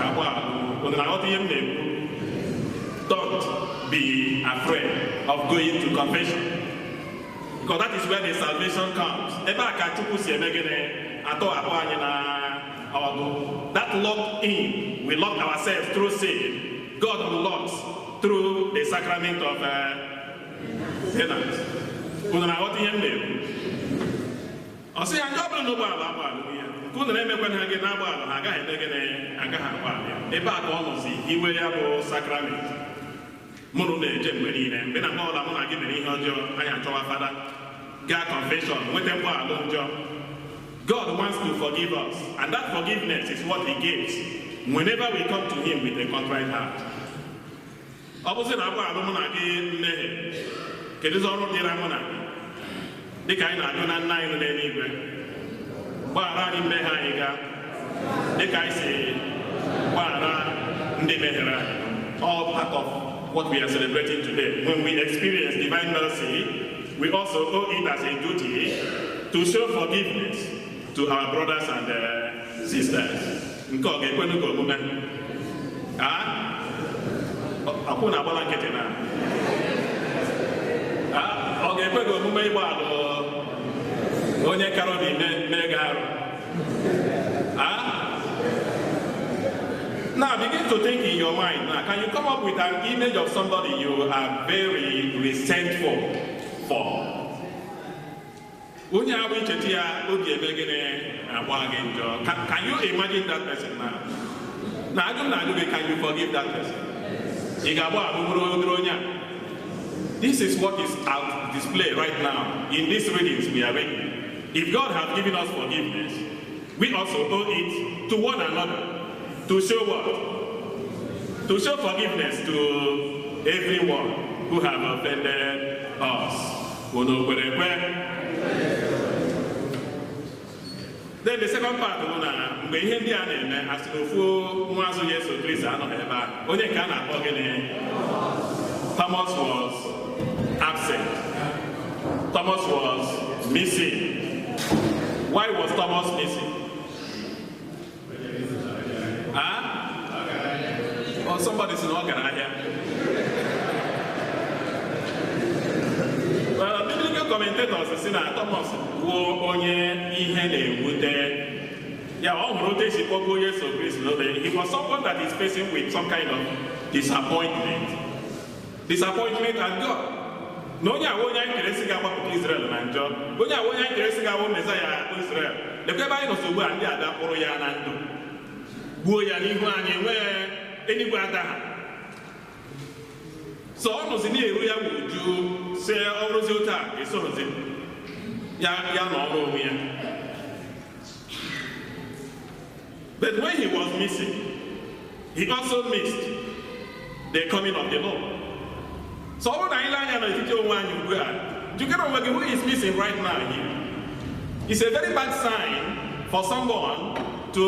Speaker 2: agba. Unu na-aghọta ihe m na-ekwu? Don't be afraid of going to confession. Because that is where the salvation comes. Ebe a ka Chukwu si eme gịnị atọghapụ anyị na ọgụ. That locked in, we lock ourselves through sin. God unlocks through the sacrament of penance. Unu na-aghọta ihe m na-ekwu? Ọ sị ya ndị ọ bụla na ụgbọala agba alụ ya nke unu na-emekwana ha gị na-agba ala ha agaghị eme gịnị, agaghị agba ala ya. Ebe a ka ọ nọzi iwe ya bụ sakrament. Mụrụ na-eje mgbe niile, mgbe na mgbe ọbụla mụ na gị mere ihe ọjọọ, anyị achọwa fada, gaa confession, nweta mgbaghalụ njọ. God wants to forgive us, and that forgiveness is what he gives whenever we come to him with a contrite heart. Ọ bụzi na agbaghalụ mụ na gị mmehie, kedụzi ọrụ dịra mụ na gị? Dịka anyị na-ajụ na nna anyị nọ n'eluigwe, gbaghara anyị mmehie anyị gaa, dịka anyị si gbaghara ndị mehiere anyị. All part of what we are celebrating today. When we experience divine mercy, we also owe it as a duty to show forgiveness to our brothers and sisters. Nke ọ ga-ekwenu ka omume? Akwụ na-agbala nkịtị na? Ọ ga-ekwe gị omume ịgba alụ onye kara obi mee gị arụ? Now begin to think in your mind. Now, can you come up with an image of somebody you are very resentful for? Onye ahụ icheta ya obi eme gịnị agba gị njọ. Can you imagine that person now? Na ajụ m na-ajụ gị, can you forgive that person? Ị ga-agba abụbụrụ odoro onye a? This is what is out display right now in these readings we are reading. If God has given us forgiveness, we also owe it to one another. To show what? To show forgiveness to everyone who have offended us. Unu kwere ekwe? Then the second part bụ na mgbe ihe ndị a na-eme, asị na ofu nwa azụ Jesu Kristi anọghị ebe a. Onye nke a na-akpọ gịnị? Thomas was absent. Thomas was missing. Why was Thomas missing? Huh? Oh, somebody said, "Oh, ahịa." Well, biblical commentators say na Thomas bụ onye ihe na-ewute. Ya ọ hụrụ otu esi kpọgbuo Jesu Kristi n'obe. He was someone that is facing with some kind of disappointment. Disappointment at God. Na onye awụ onye anyị kere si ga-agbapụta Israel na njọ. Onye awụ onye anyị kere si ga-awụ Mesaya Israel. Lekwa ebe anyị nọ ugbu a, ndị ada kpụrụ ya na ndụ. Gbuo ya n'ihu anyị, nwee enigwe ada ha. So ọ nọzi na-eru ya uju, si ọrụzi otu a esoghịzi ya ya na ọrụ onwe ya. But when he was missing, he also missed the coming of the Lord. So ọ bụrụ na anyị lee anya n'etiti onwe anyị ugbu a, jụkere onwe gị, who is missing right now here? It's a very bad sign for someone to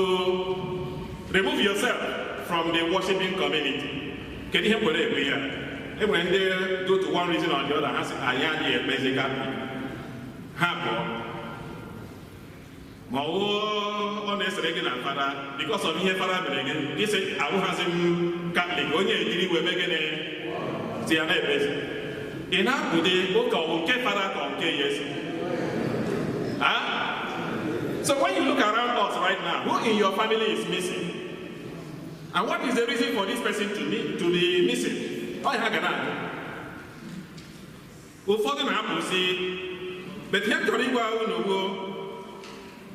Speaker 2: remove yourself from the worshiping community. Kedu ihe m kwere ekwe ya? E nwere ndị go to one reason or the other, ha sị anyị adịghị ekpezi Katọlik. Ha pụọ. Ma ọ ọ na-esere gị na fada because of ihe fada mere gị, gị sị awụghazị m Katọlik, onye ejiri iwe mee gịnị? Si ya na-ekpezi. Ị na-apụde ụka ọ bụ nke fada ka ọ nke Yesu? So when you look around us right now, who in your family is missing? And what is the reason for this person to be missing? Ọ ya ga na-ajụ. Ụfọdụ na-apụsị, but ihe m chọrọ ịgwa unu bụ,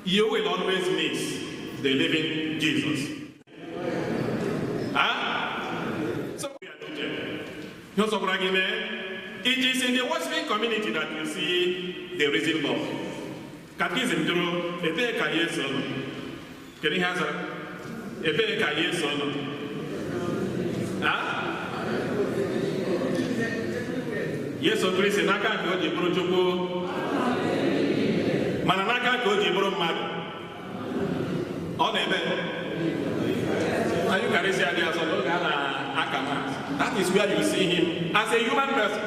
Speaker 2: you will always miss the living Jesus. So we are not. It is in the worshiping community that you see the risen Lord. Catechism jụrụ, ebee ka Yesu nọ? Kedu ihe a zara? Ebee ka Yesu nọ? Yesu Kristi n'aka nke o ji bụrụ Chukwu, mana n'aka nke o ji bụrụ mmadụ, ọ na-eme na Eucharistia dị asọ n'oge a na-aka Mass. That is where you see him as a human person.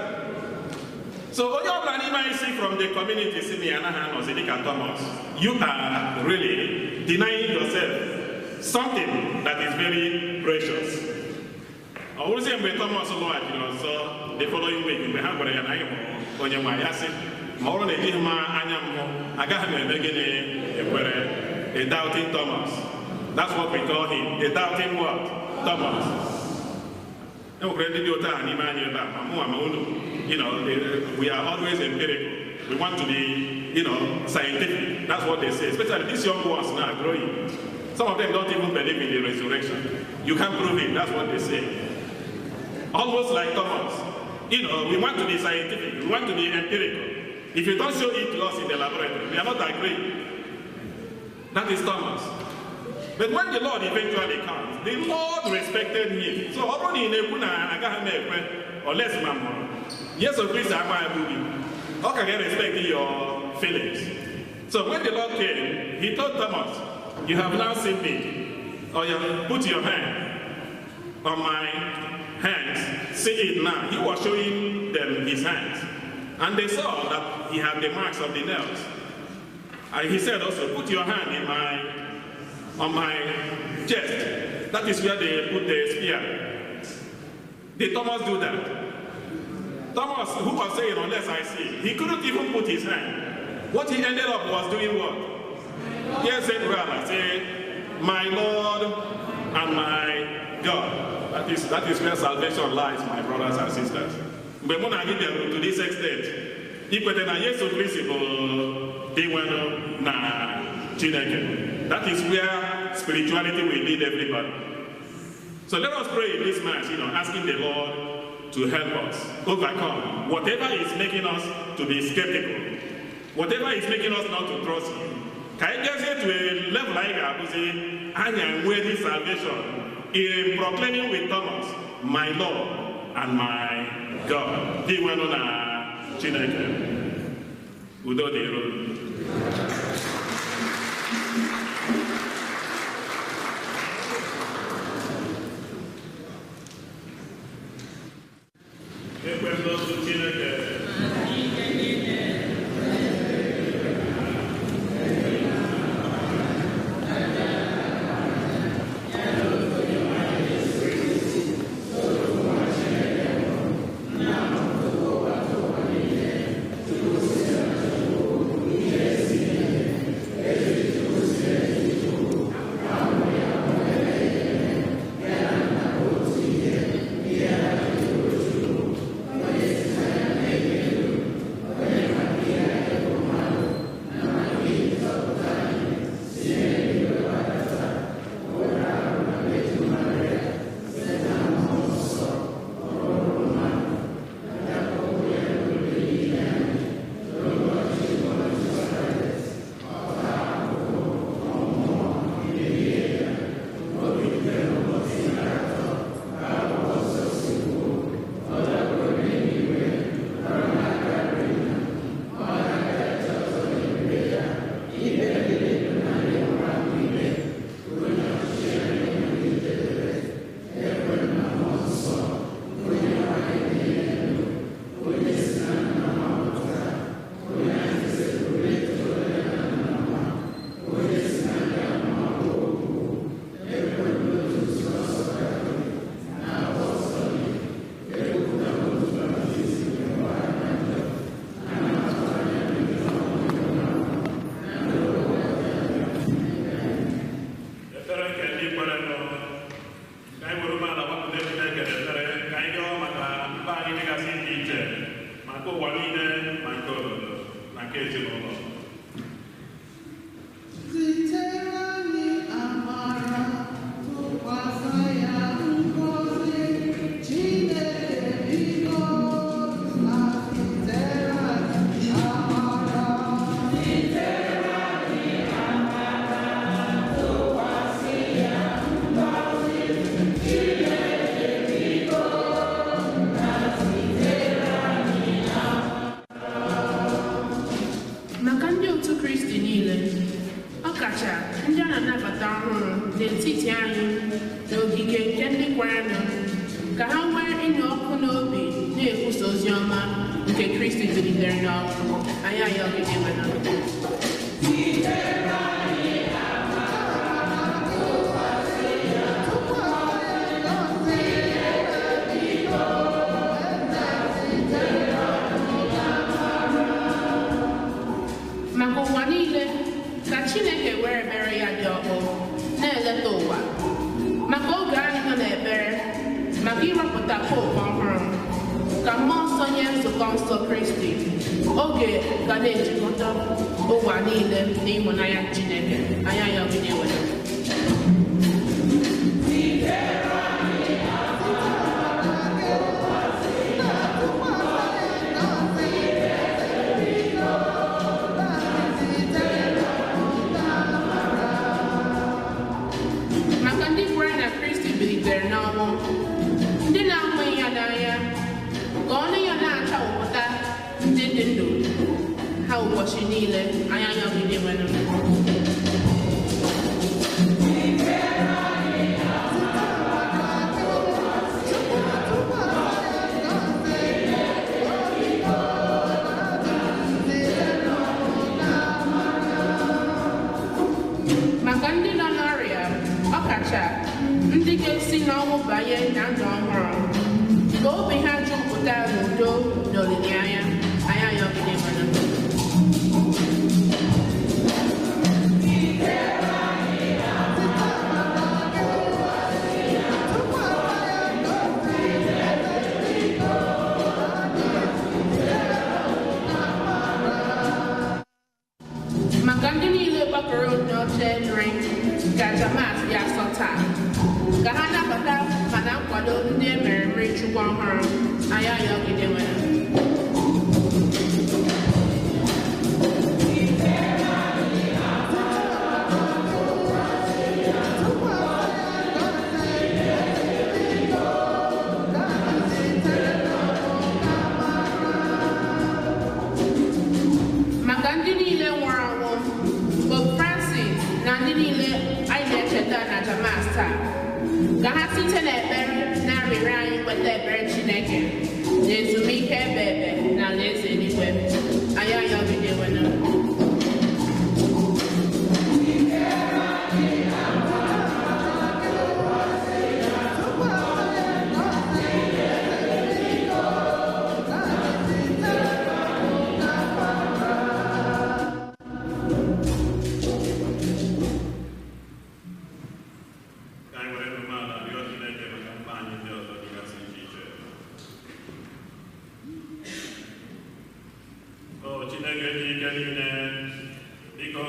Speaker 2: So onye ọbụla n'ime anyị si from the community si na ya anaghị anọzi dịka Thomas, you are really denying yourself something that is very precious. Ọ bụrụzie mgbe Thomas lọghachiri ọzọ the following week, mgbe ha gwara ya na anyị hụrụ onye nwe ya, sị ma ọ bụrụ na ejighị m anya m hụ, agaghị m eme gịnị ekwere. A doubting Thomas. That's what we call him, the doubting what? Thomas. You know, we are always empirical. We want to be, you know, scientific. That's what they say. Especially these young ones now growing. Some of them don't even believe in the resurrection. You can't prove it. That's what they say. Almost like Thomas. You know, we want to be scientific. We want to be empirical. If you don't show it to us in the laboratory, we are not agreeing. That is Thomas. But when the Lord eventually comes, the Lord respected him. So, unless yes, Christ, how can I respect your feelings? So when the Lord came, he told Thomas, you have now seen me. Or you have put your hand on my hands. See it now. He was showing them his hands. And they saw that he had the marks of the nails. And he said also, put your hand in on my chest. That is where they put the spear. Did Thomas do that? Thomas, who was saying, unless I see, he couldn't even put his hand. What he ended up was doing what? Yes, said, say, my Lord and my God. That is where salvation lies, my brothers and sisters. But when I get to this extent, that is where spirituality will lead everybody. So let us pray in this Mass, you know, asking the Lord to help us overcome whatever is making us to be skeptical, whatever is making us not to trust Him. Can I just get to a level like I am worthy salvation in proclaiming with Thomas, my Lord and my God. He went on a Chineke. Udo dịrị.
Speaker 4: Maka ụwa niile, ka Chineke were ebere ya dị ọkpụ na-eleta họpụta popu ọhụrụ, ka mmụọ nsọ nye nzukọ nsọ Kristi oge ga na-ejikọta ụwa niile n'ịhụnanya Chineke. Anyị ayọ gị Dinwenụ. Maka ndị kwere na Kristi bilitere n'ọnwụ, ndị na-ahụghị ya n'anya, ka ọnụ ya na-achawapụta ndị dị ndụ ha ụbọchị niile. Anyị ayọ gị Dinwenụ. Maka ndị nọ n'ọrịa, ọkacha ndị ga-esi n'ọnwụ banye na ndụ ọhụrụ, ka obi ha jupụta n'udo na olileanya. Anyị ayọ gị Dinwenụ. Maka ndị niile gbakọrọ n'oche nri ka Jamat dị asọ taa, ka ha nabata ma na nkwado ndị e mere mmiri Chukwu ọhụrụ. Anyị ayọ gị Dinwenụ. Maka ndị niile nwụrụ anwụ, Pope Francis na ndị niile anyị na-echeta na Jamas taa, ka ha site n'ekpere na arịrịọ anyị nweta ebere Chineke na ezumike ebe ebe na alaeze eluigwe. Anyị ayọ gị Dinwenụ.
Speaker 2: Ka anyị were umeala rịọ Chineke maka mkpa anyị ndị ọzọ dịgasị iche iche. O Chineke dị ike niile, biko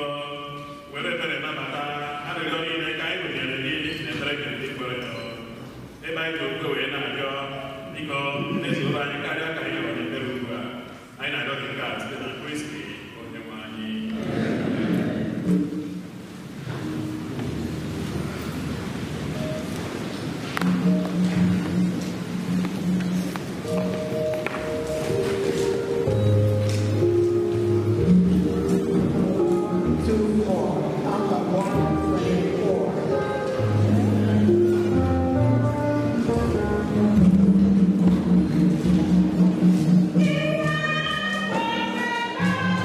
Speaker 2: were ebere nabata arịrịọ niile ka anyị wetara gị na ebere gị ndị kwere nụ. Ebe anyị ji okwukwe wee na-arịọ, biko mmezuoro anyị karịa ka anyị rịọrọ n'ekpere ugbu a. Anyị na-arịọ gị nke a site na Kristi Onyenwe anyị.
Speaker 5: 2, 4. Alpha 1, 3, 4.
Speaker 6: Thank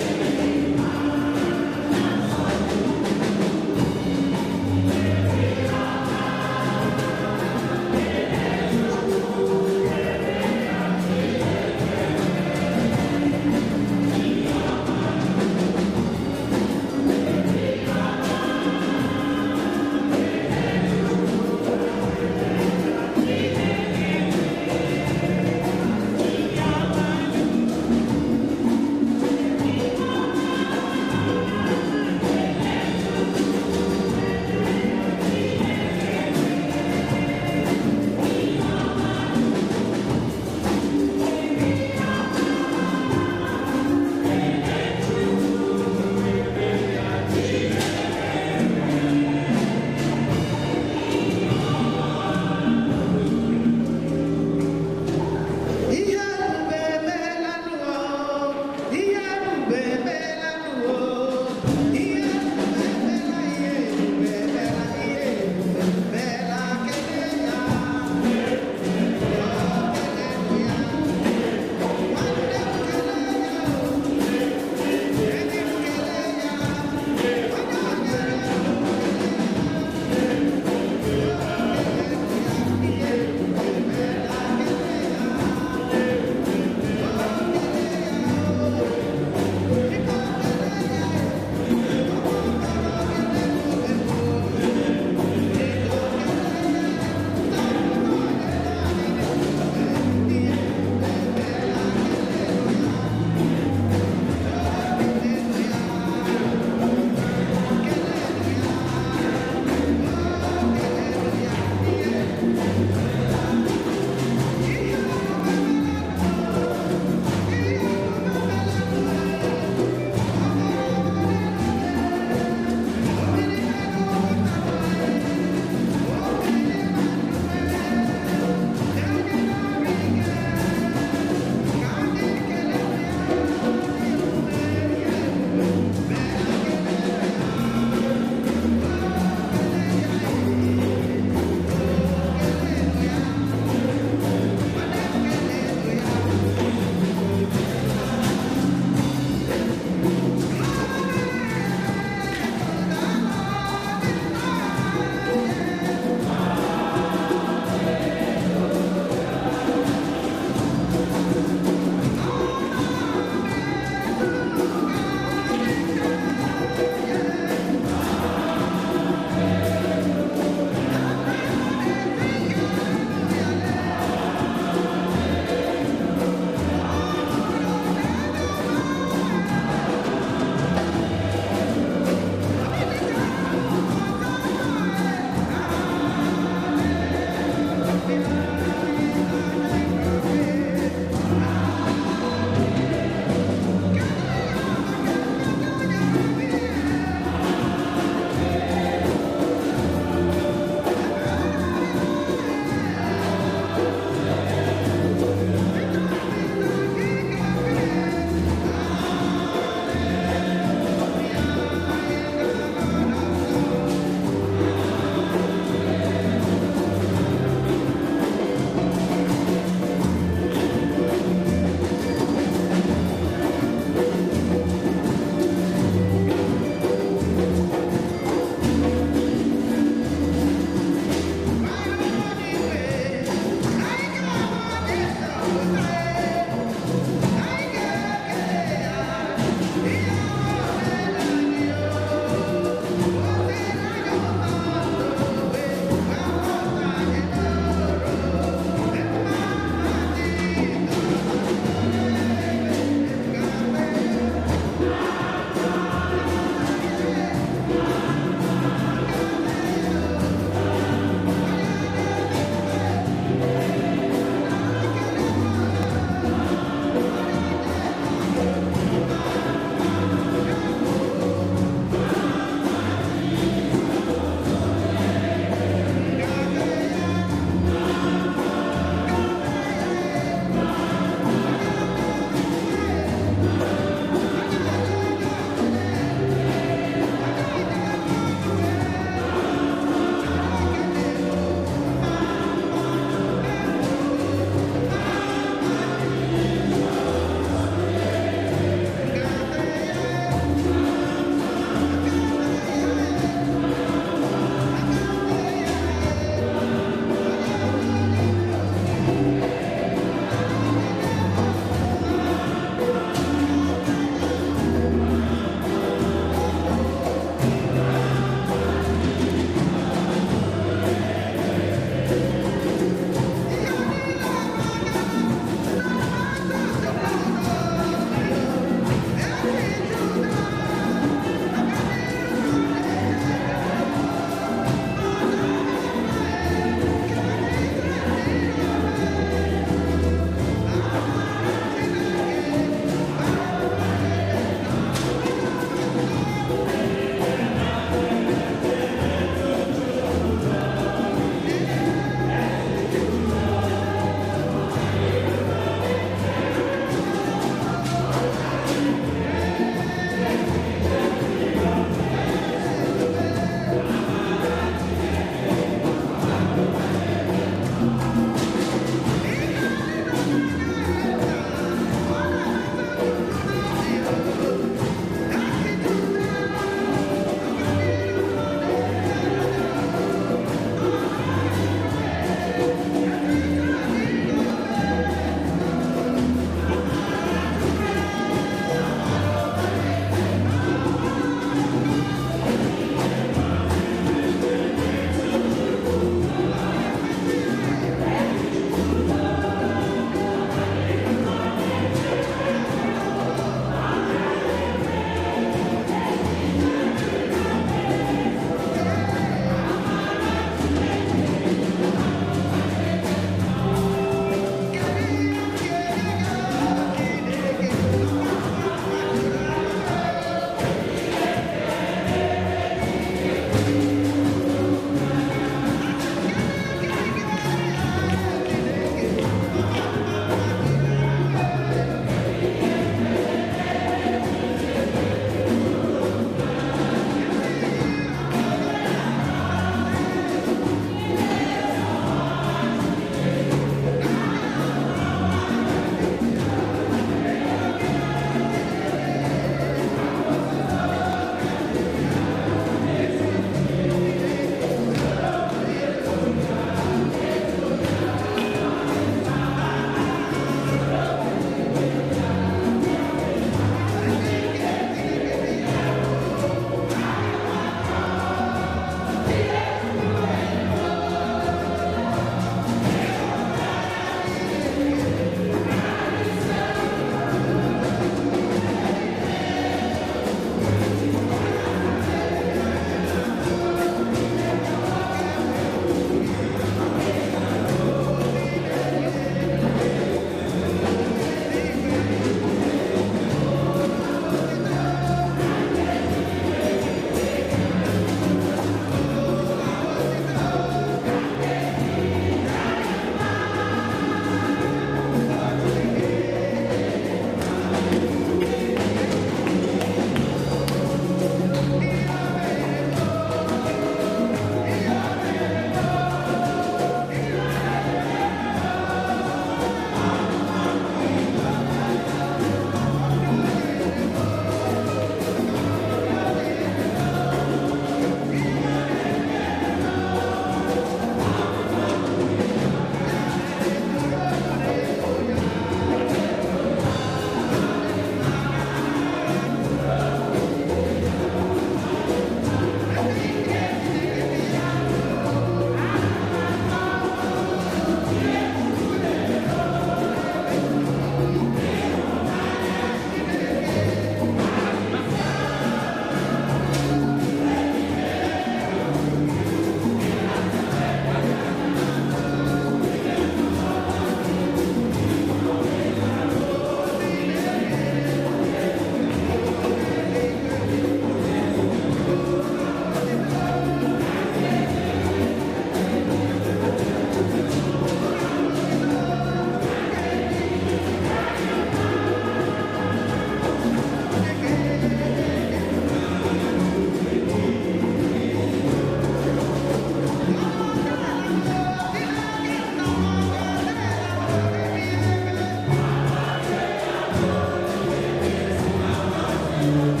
Speaker 6: Thank you.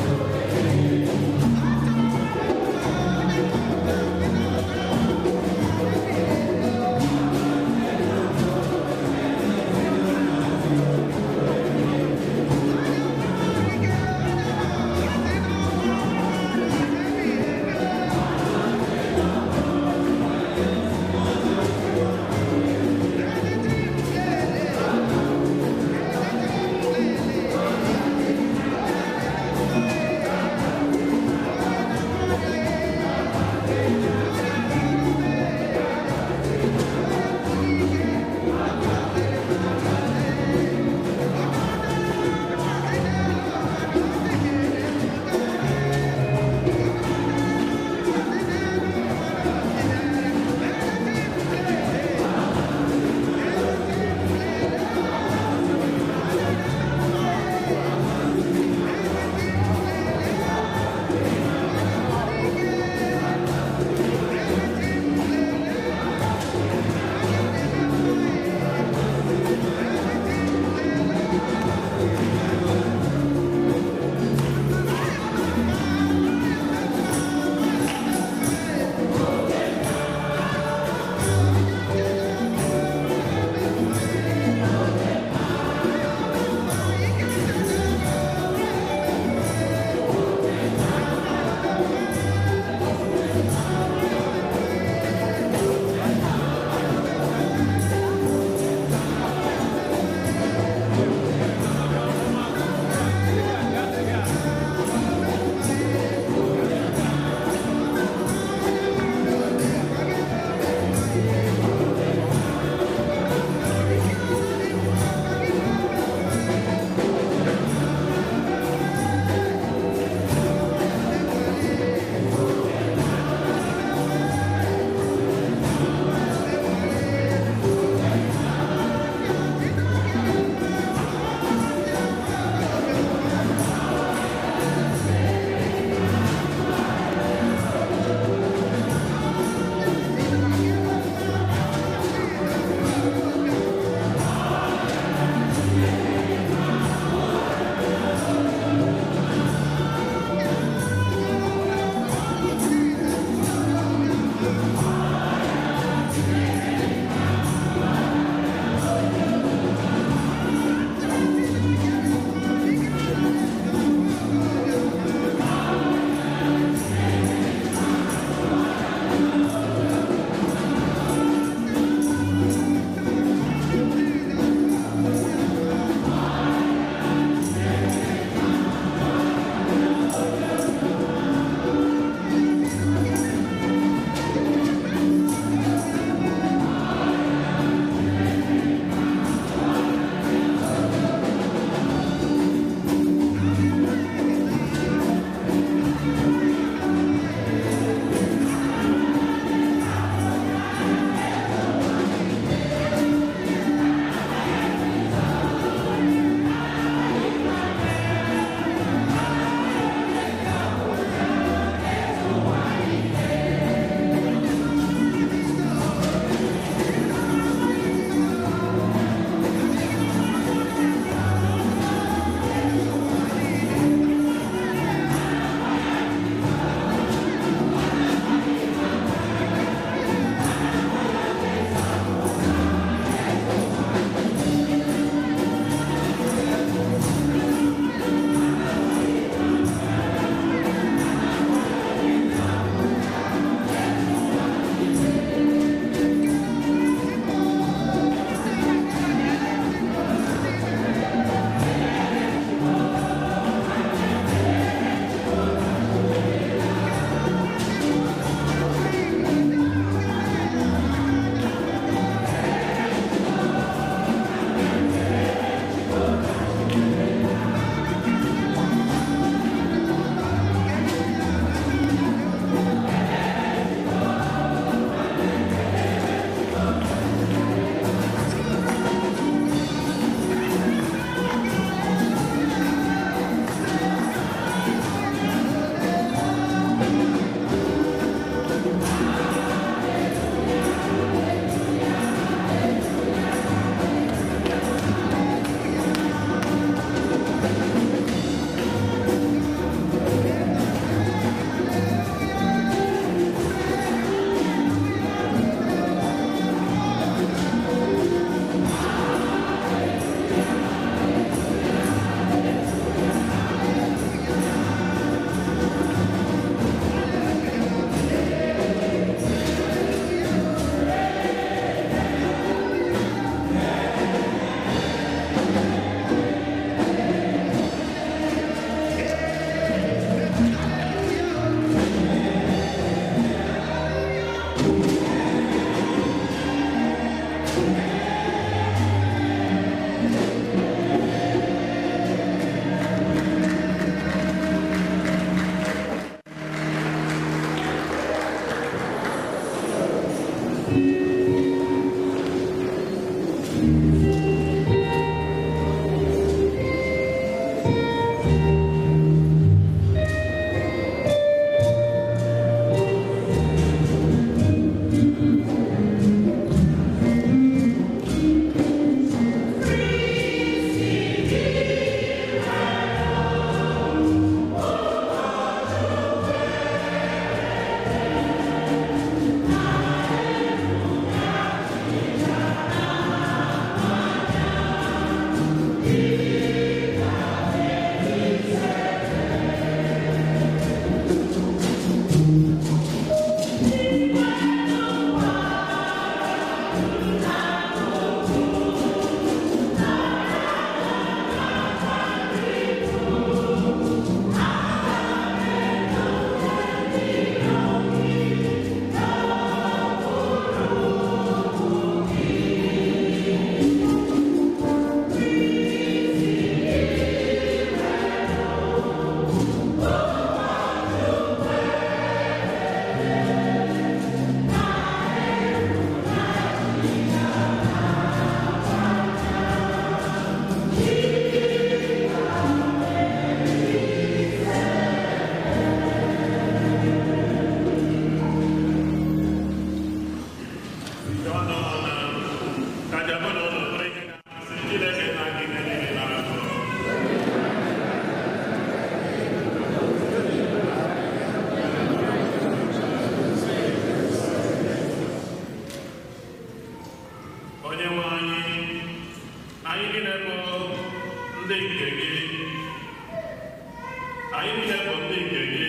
Speaker 2: Anyị niile bụ ndị nke gị.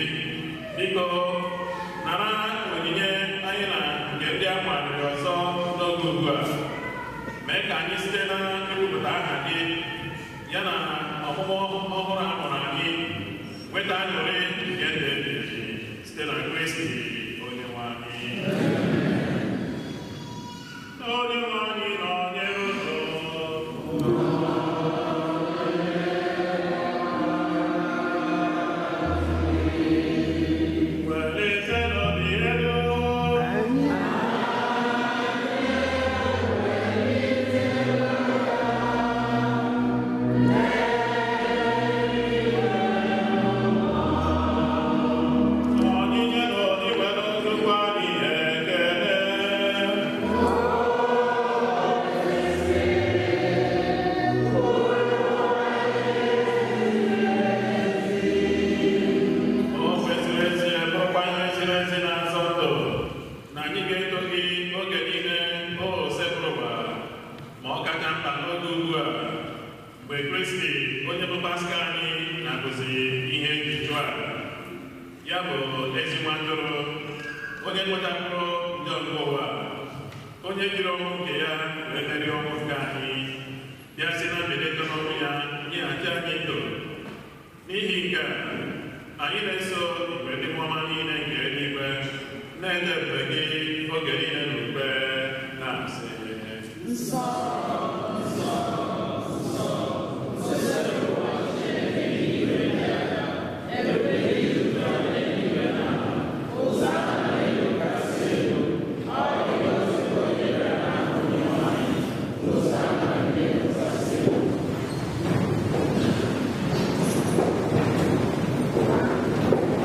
Speaker 2: Biko nara onyinye anyị na nke ndị a kwadoro ọzọ n'oge ugbu a. Mee ka anyị site na ikwupụta aha gị ya na ọmụmụ ọhụrụ a mụrụ anyị nweta aṅụrị nke ndụ ebighị ebi site na Kristi Onyenwe anyị. Onyenwe anyị nọnyere unu. Welite n'obi elu. Onyinye na iwere nnukwu anyị ekele. O kwesịrị ezi, bụrụkwa ihe ziri ezi na-azọ ndụ na anyị ga-eto gị oge niile, o Osebụrụwa, ma ọ kacha mkpa n'oge ugbu a mgbe Kristi onye bụ Paska anyị na-akụzi ihe eji chụọ àjà, ya bụ ezi nwa atụrụ onye kpochapụrụ njọ nke ụwa, onye jiri ọnwụ nke ya wee merie ọnwụ nke anyị, bịa si na mbilite n'ọnwụ ya nyeghachi anyị ndụ. N'ihi nke a, anyị na-eso igwe ndị mmụọ ọma niile nke eluigwe na-ede ebube gị oge niile n'ukwe na-asị:
Speaker 5: Nsọ, nsọ, nsọ,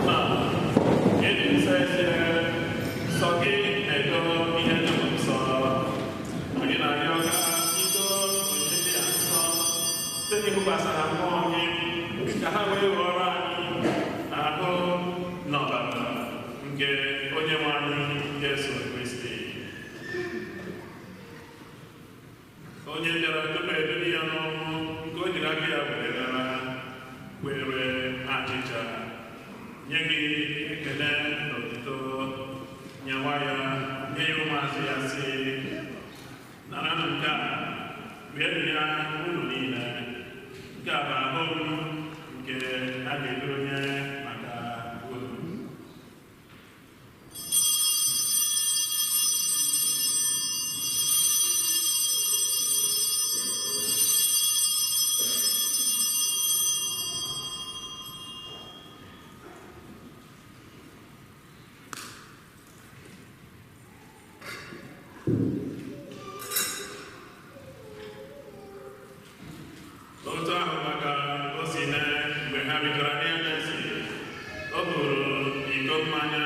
Speaker 2: Ma ịdị nsọ ezie, sọ gị na-edo ihe dum nsọ. Anyị na-arịọ ka ido onyinye ndị a nsọ site n'ịhụkwasara mmụọ gị, ka ha wee ghọrọ anyị ahụ na ọbara nke Onyenwe anyị Jesu Kristi, onye bịara tupu ebili ya n'ọnwụ nke o jiri aka ya were nara, were achịcha nye gị ekele na otuto, nyewa ya nye ya ụmụazụ ya, sị: "Naranụ nke a, rienụ ya unu niile. Nke a bụ ahụ m nke a ga-edoro nye maka unu." Otu ahụ maka o si mee mgbe ha bidoro n'anyasị, o buru iko mmanya,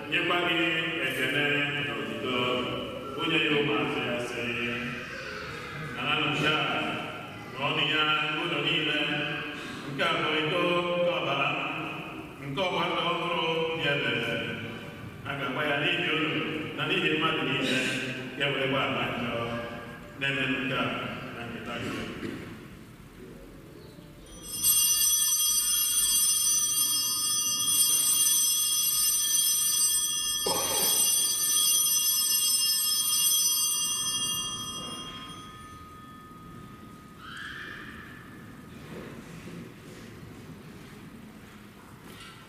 Speaker 2: nyekwa gị ekele na otuto, bunye ya ụmụazụ ya, sị: "Naranụ nke a, ṅụọnụ ya unu niile. Nke a bụ iko nke ọbara m, nke ọgba ndụ ọhụrụ dị ebere. A ga-agba ya n'ihi unu na n'ihi mmadụ niile, ya wee gbaghara njọ. Na-emenụ nke a na nketa gị."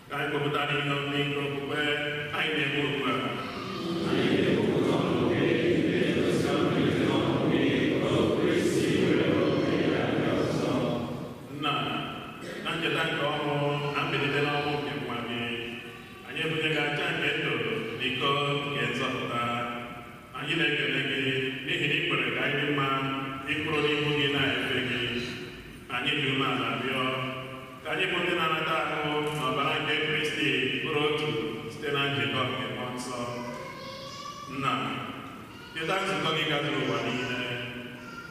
Speaker 2: Ka anyị kwupụtara ihe omimi nke okwukwe anyị na-eme ugbu a. Nna, na ncheta nke ọnwụ na mbilite n'ọnwụ nke nwa gị, anyị ebunye gị aja nke ndụ na iko nke nzọpụta. Anyị na-ekele gị n'ihi na ị kwere ka anyị dị mma ịkwụrụ n'ihu gị na-efe gị. Anyị dị umeala rịọ ka anyị bụ ndị na-anata ahụ na ọbara nke Kristi bụrụ otu site na njikọ nke Mmụọ Nsọ. Nna, cheta nzukọ gị gazuru ụwa niile,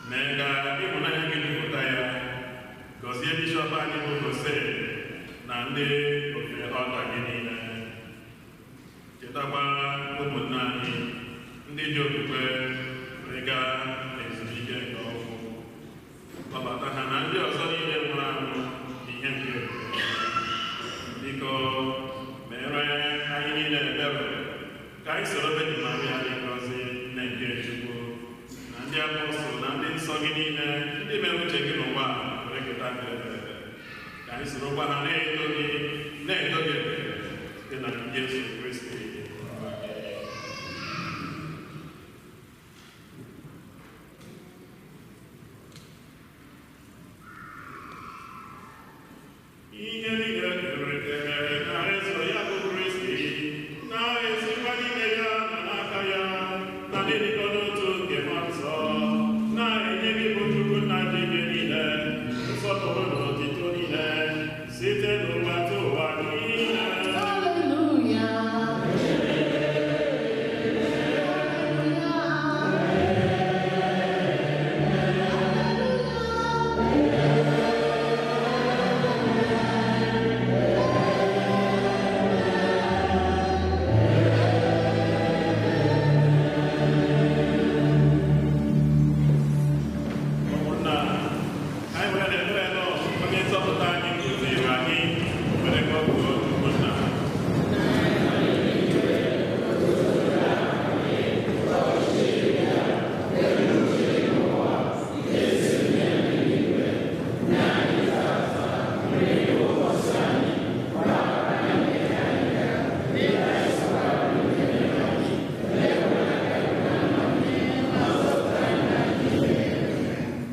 Speaker 2: mee ka ịhụnanya gị jupụta ya. Gọzie bishọp anyị bụ Jose na ndị ofe ọka gị niile. Chetakwa ụmụnne anyị ndị ji okwukwe wee gaa n'ezumike nke ọnwụ. Kpọbata ha na ndị ọzọ niile nwụrụ anwụ n'ihe nke ebube. Ka anyị soro Virgin Maria dị ngọzi, nne nke Chukwu, na ndị apọstụl na ndị nsọ gị niile, ndị mere uche gị n'ụwa a, were keta ndụ ebighị ebi. Ka anyị sorokwa ha na-eto gị ebube site na Jesu Kristi. Ihe niile kere eke na-eso ya bụ Kristi, na-esikwa n'ime ya na n'aka ya, na n'ịdịkọ n'otu nke Mmụọ Nsọ, na-enye gị bụ Chukwu nna dị ike niile, nsọpụrụ na otito niile, site n'ụwa tụ ụwa niile. Ụmụnna, anyị nwere ekpere nọ onye nzọpụta anyị kụziri anyị were kpọkuo Chukwu nna.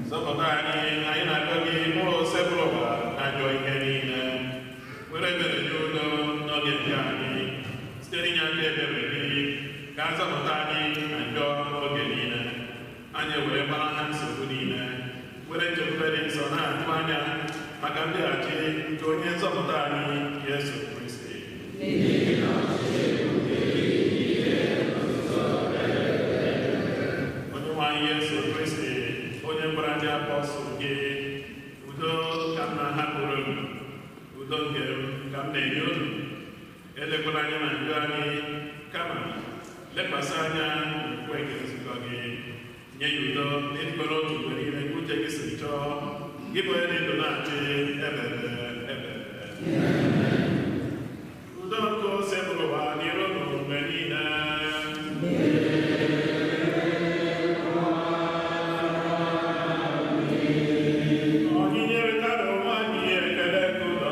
Speaker 2: Zọpụta anyị, anyị na-arịọ gị mụrụ osebụrụ ụwa na ajọ ihe niile. Were ebere nye udo n'oge nke anyị, site n'inye aka ebere gị, ka a zọpụta anyị na njọ oge niile. Anyị were gbara ha nsogbu niile, were nchekwube dị nsọ na-atụ anya maka mbịaghachi nke onye nzọpụta anyị Yesu Kristi. Onye nwe anyị Yesu Kristi, onye gwara ndị apọstụl gị, udo ka m na-ahapụrụ unu, udo nke m ka m na-enye unu. Elekwala anya na njọ anyị, kama lekwasị anya n'okwukwe nke nzukọ gị. Nye ya udo na ịdịkọ n'otu mgbe niile nke uche gị siri chọọ, gị bụ onye dị ndụ na-achị ebebe ebebe. Udo nke Osebụrụwa dịrị unu mgbe niile. Anyị nyerịtara onwe anyị ekele nke udo.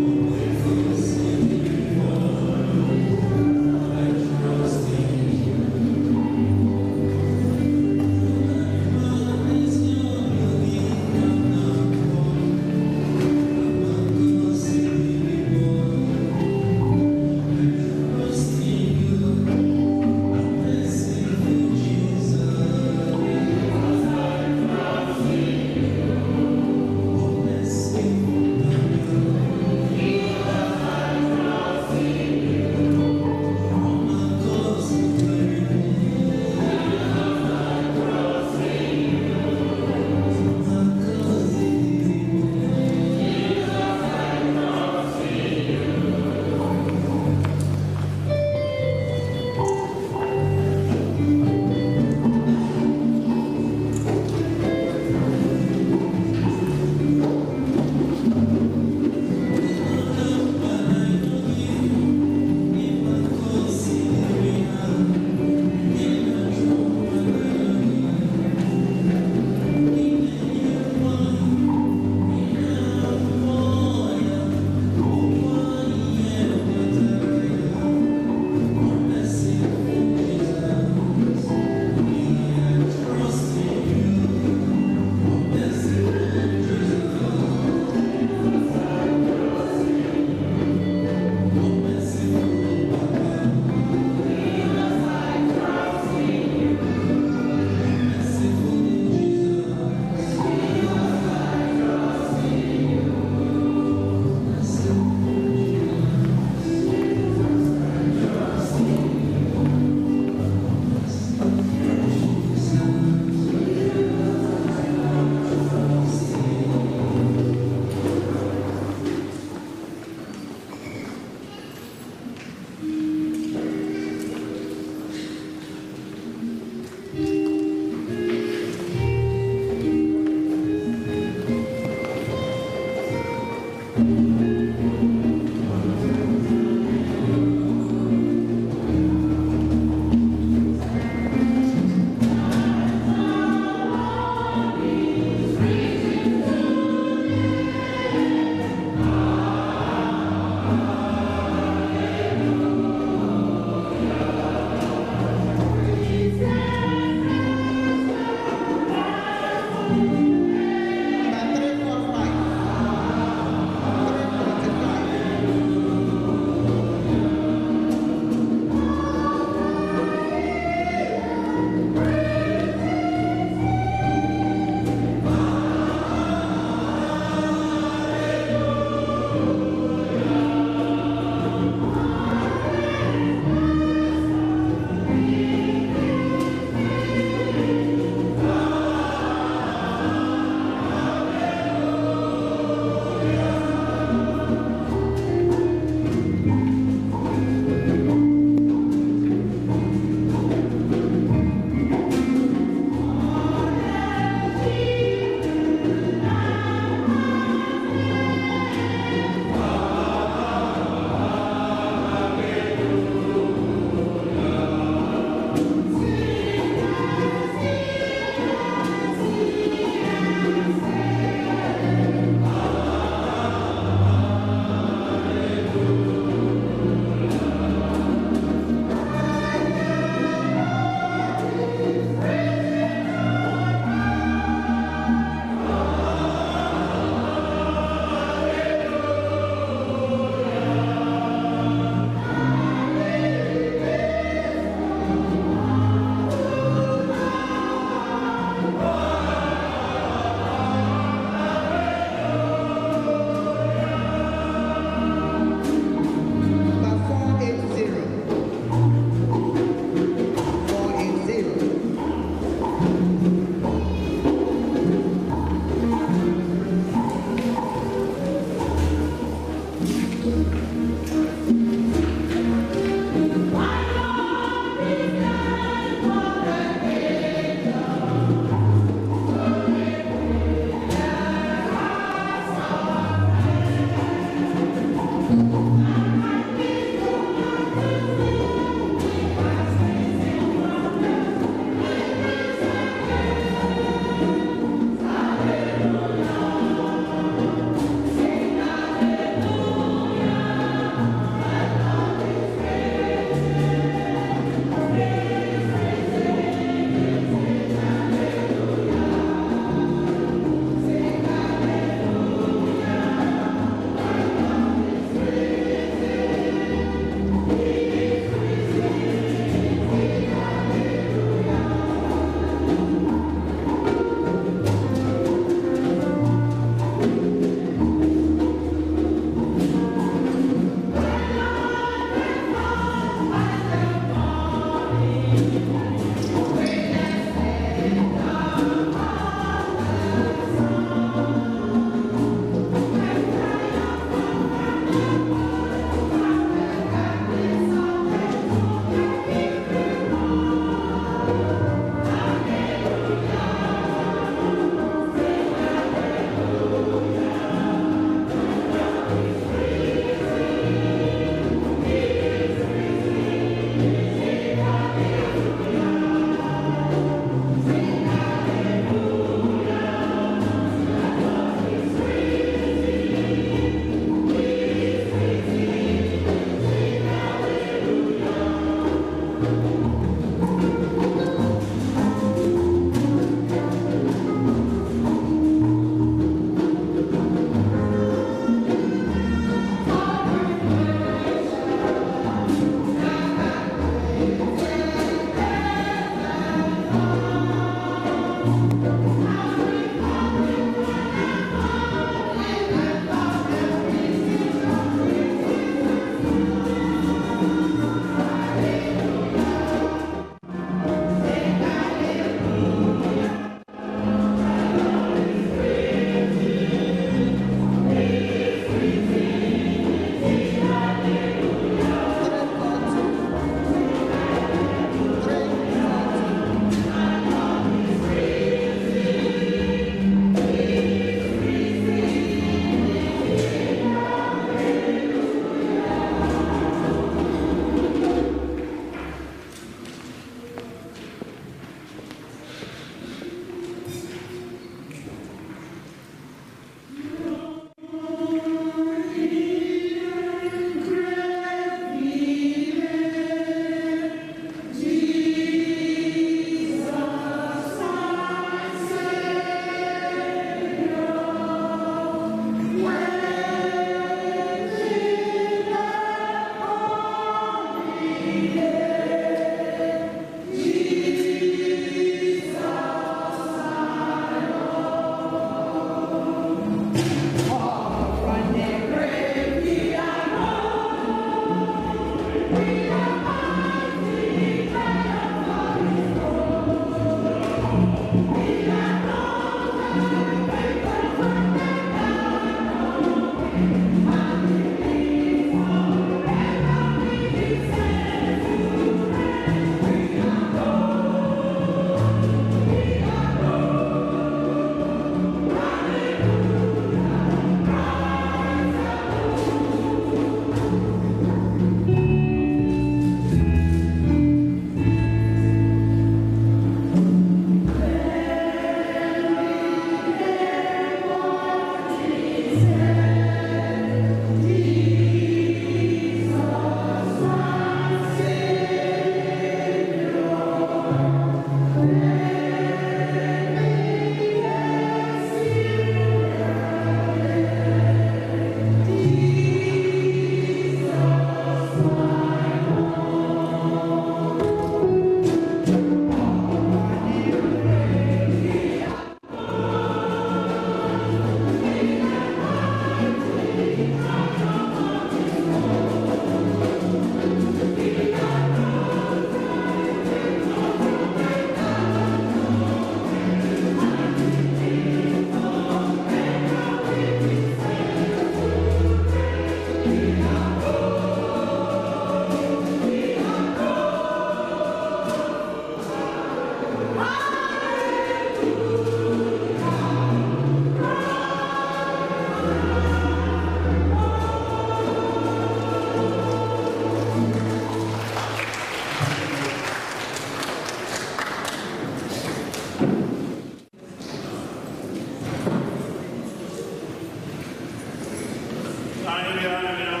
Speaker 2: Anyị rịọ arịrịọ.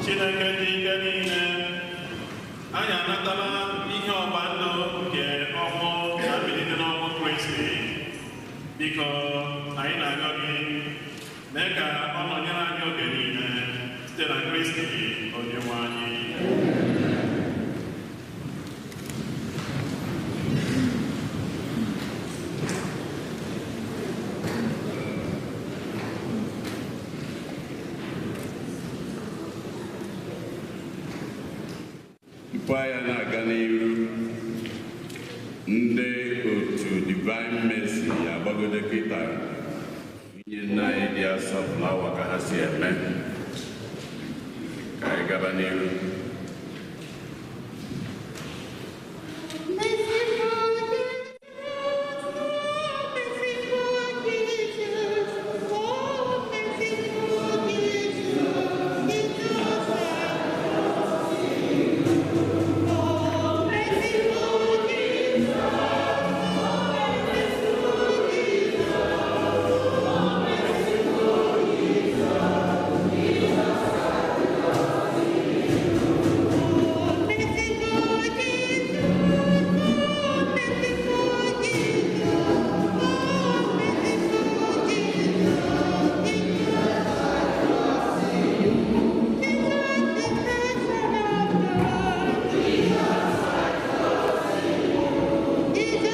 Speaker 2: Chineke dị ike niile, anyị anatala ihe ọgba ndụ nke ọnwụ na mbilite n'ọnwụ Kristi. Biko, anyị na-arịọ gị, mee ka ọ nọnyere anyị oge niile site na Kristi Onyenwe anyị.
Speaker 1: Tupu anyị na-aga n'iru, ndị otu Divine Mercy agbagodo kịta inye nna anyị dị asọ flawa ka ha si eme. Ka anyị gaba n'iru.
Speaker 5: Jesus.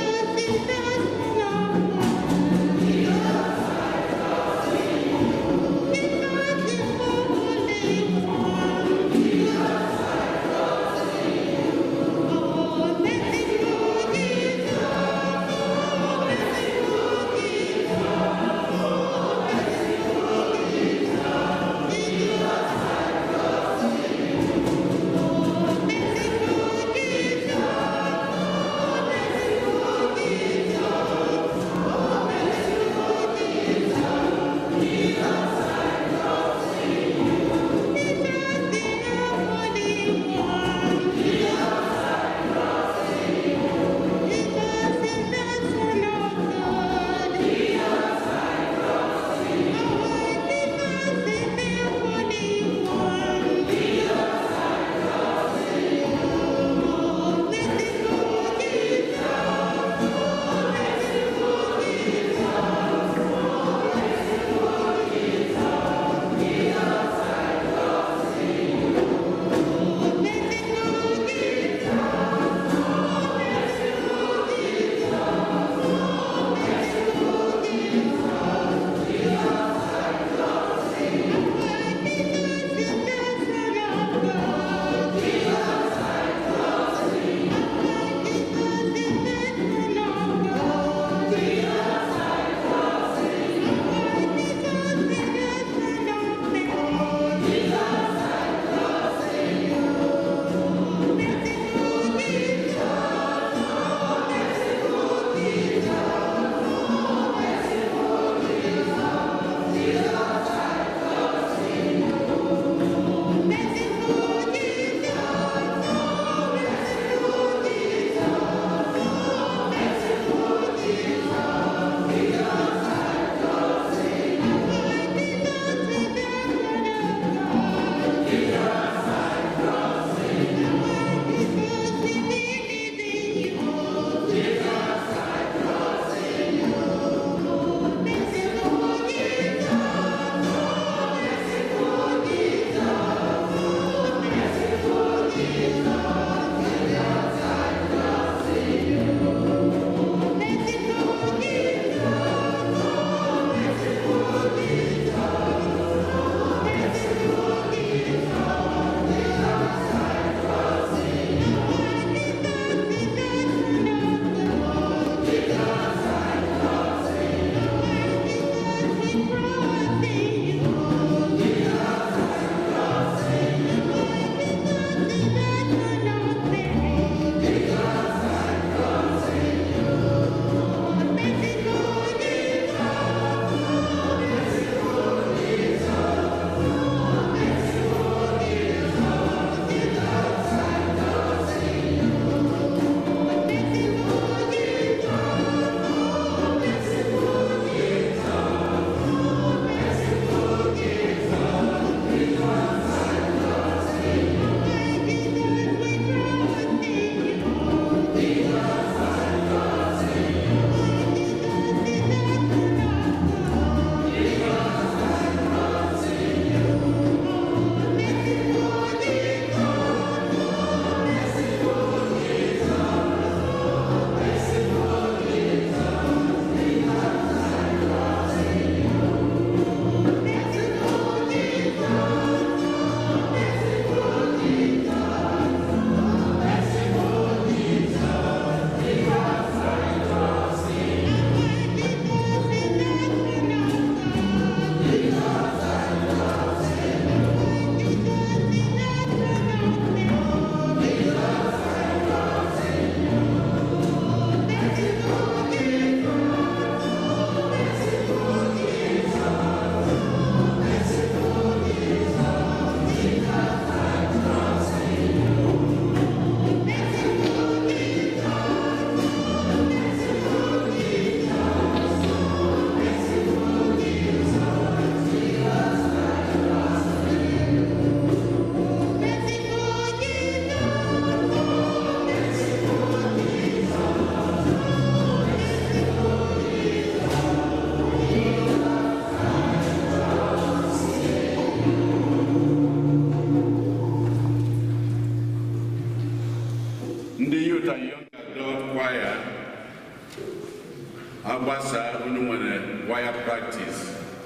Speaker 1: Agbasa unu nwere choir practice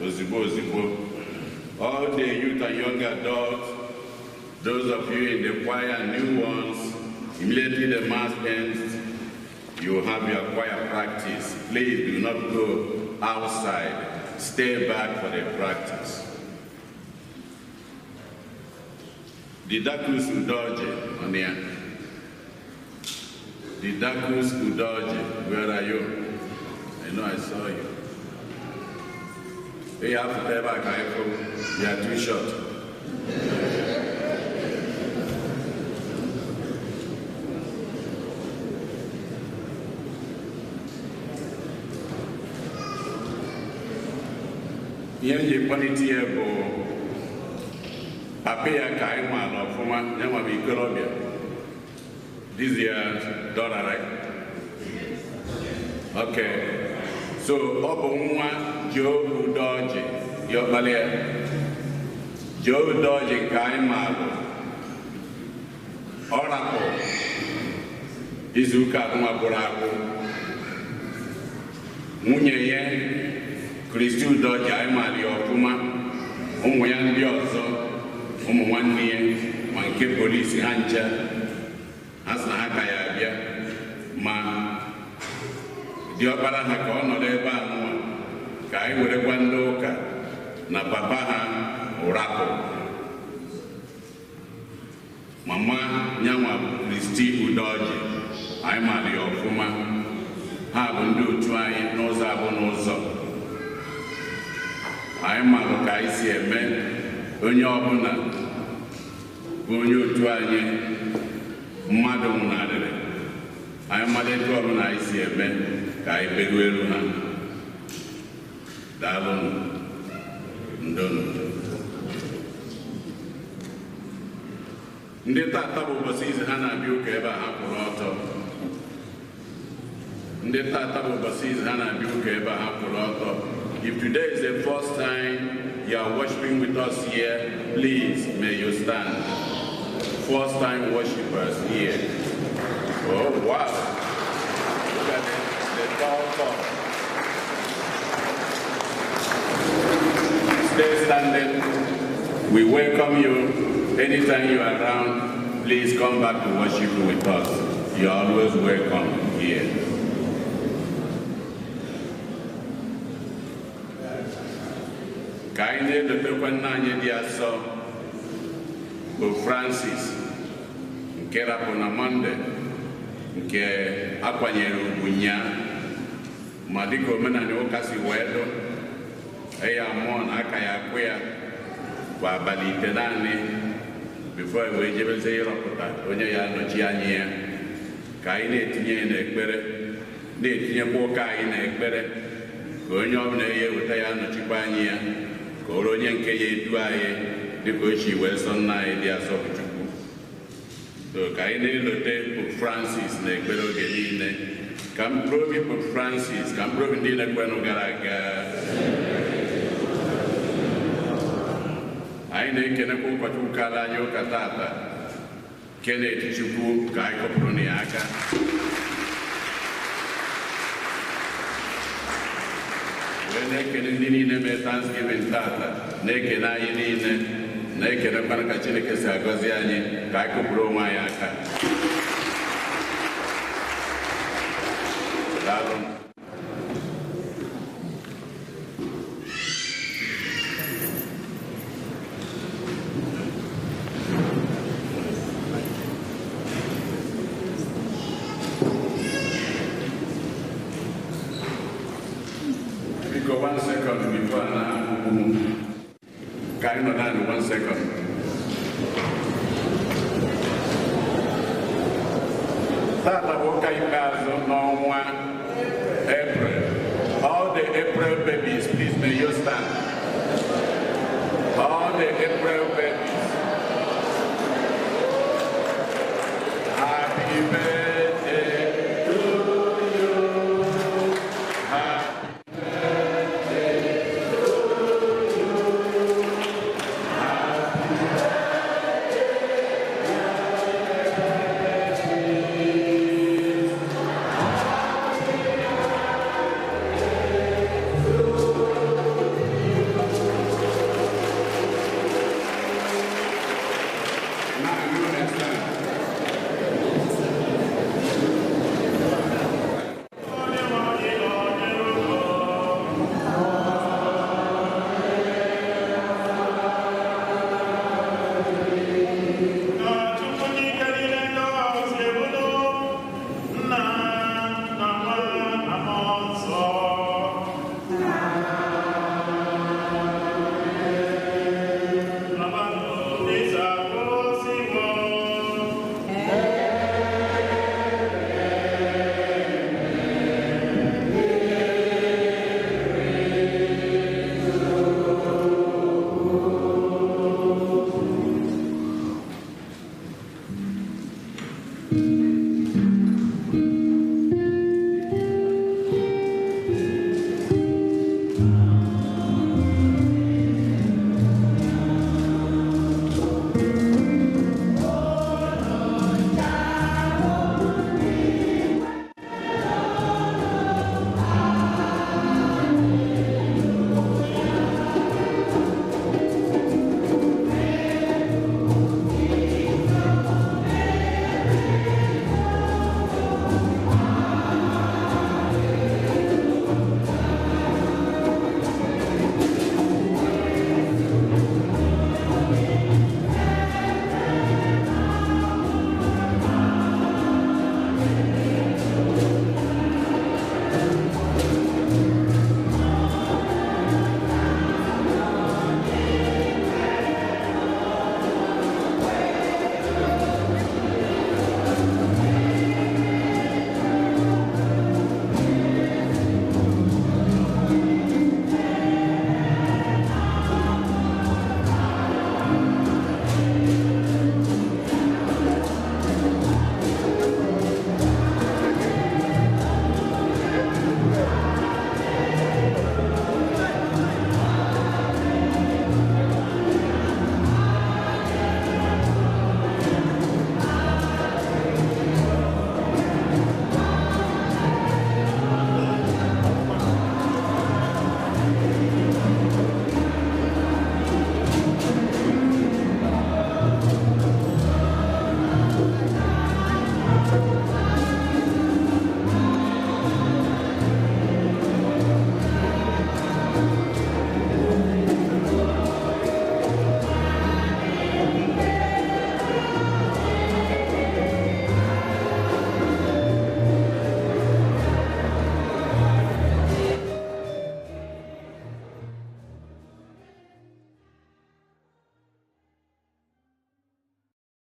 Speaker 1: ozigbo ozigbo. All the youth and young adults, those of you in the choir, new ones, immediately the mass ends, you have your choir practice. Please do not go outside. Stay back for the practice. Didacus Udoji on here. Didacus Udoji, where are you? I know I saw you. Hey, you have to pay back. You are too short. Ihe m ji kpọlite ya bụ papa ya ka anyị maara ọfụma, ya nwa bụ ikorobịa dizi ya dọlara. Okay, so ọ bụ nwa Joe Udoji, diọkpala ya Joe Udoji nke anyị maara. Ọ rapụ izuụka nwa bụrụ akwụ nwunye ya Kristi Udoji, anyị maara ya ọfụma, ụmụ ya ndị ọzọ, ụmụ nwanne ya ma nke polisi ha ncha ha sị na ha ka ya abịa, ma diọkpara ha ka ọ nọrọ ebe a nụwa ka anyị were gwa ndị ụka na papa ha ụrapụ. Mama nyanwa bụ Kristi Udoji, anyị maara ya ọfụma. Ha bụ ndị otu anyị n'ụzọ abụ n'ụzọ. Anyị maara ka anyị si eme. Onye ọbụla bụ onye otu anyị mmadụ nwụnarịrị, anyị mara etu ọbụla anyị si eme ka anyị beruo elu ha. Daalụnụ, ndonụ. Ndị tata bụ ụbọchị izu ha na-abịa ụka ebe a, ha kwụrụ ọtọ. Ndị tata bụ ụbọchị izu ha na-abịa ụka ebe a, ha kwụrụ ọtọ. If today is the first time you are worshiping with us here, please may you stand. First time worshipers here. Oh, wow. Look at the tall top. Stay standing. We welcome you. Anytime you are around, please come back to worship with us. You are always welcome here. Ka anyị na-edotekwa nna anyị dị asọ bụ Francis nke rapụ na Mọnde nke akwanyere ugwu nya, ma dịka omenala ụka si wee dụ ya, mmụọ na aka ya akwụ ya kwa abalị ite naanị before e wee jebezie ịrọpụta onye ya anọchi anya ya. Ka anyị na-etinye ya n'ekpere, na-etinyekwa ụka anyị n'ekpere, ka onye ọbụla ya eweta ya anọchikwa anya ya, ka ọ onye nke ya edu anyị dịka o si wee sọ nna anyị dị asọ bụ Chukwu. So ka anyị na-elote Pope Francis na ekpere oge niile. Ka mkpụrụ obi Pope Francis, ka mkpụrụ obi ndị na-ekwenụ gara aga. Anyị na-ekenekwa ụkọchukwu kara anyị ụka tata, Kenneth Chukwu, ka anyị kọpụrụ na ya aka. Wee na-ekene ndị niile mee Thanksgiving tata, na-ekene anyị niile, na-ekenekwana ka Chineke si agọzi anyị. Ka anyị kụpụrụ onwe anyị aka. Daalụ. Biko, one second before na akwụkwọ ka anyị nọ naanị one second. Tata bụ ụka ikpeazụ n'ọnwa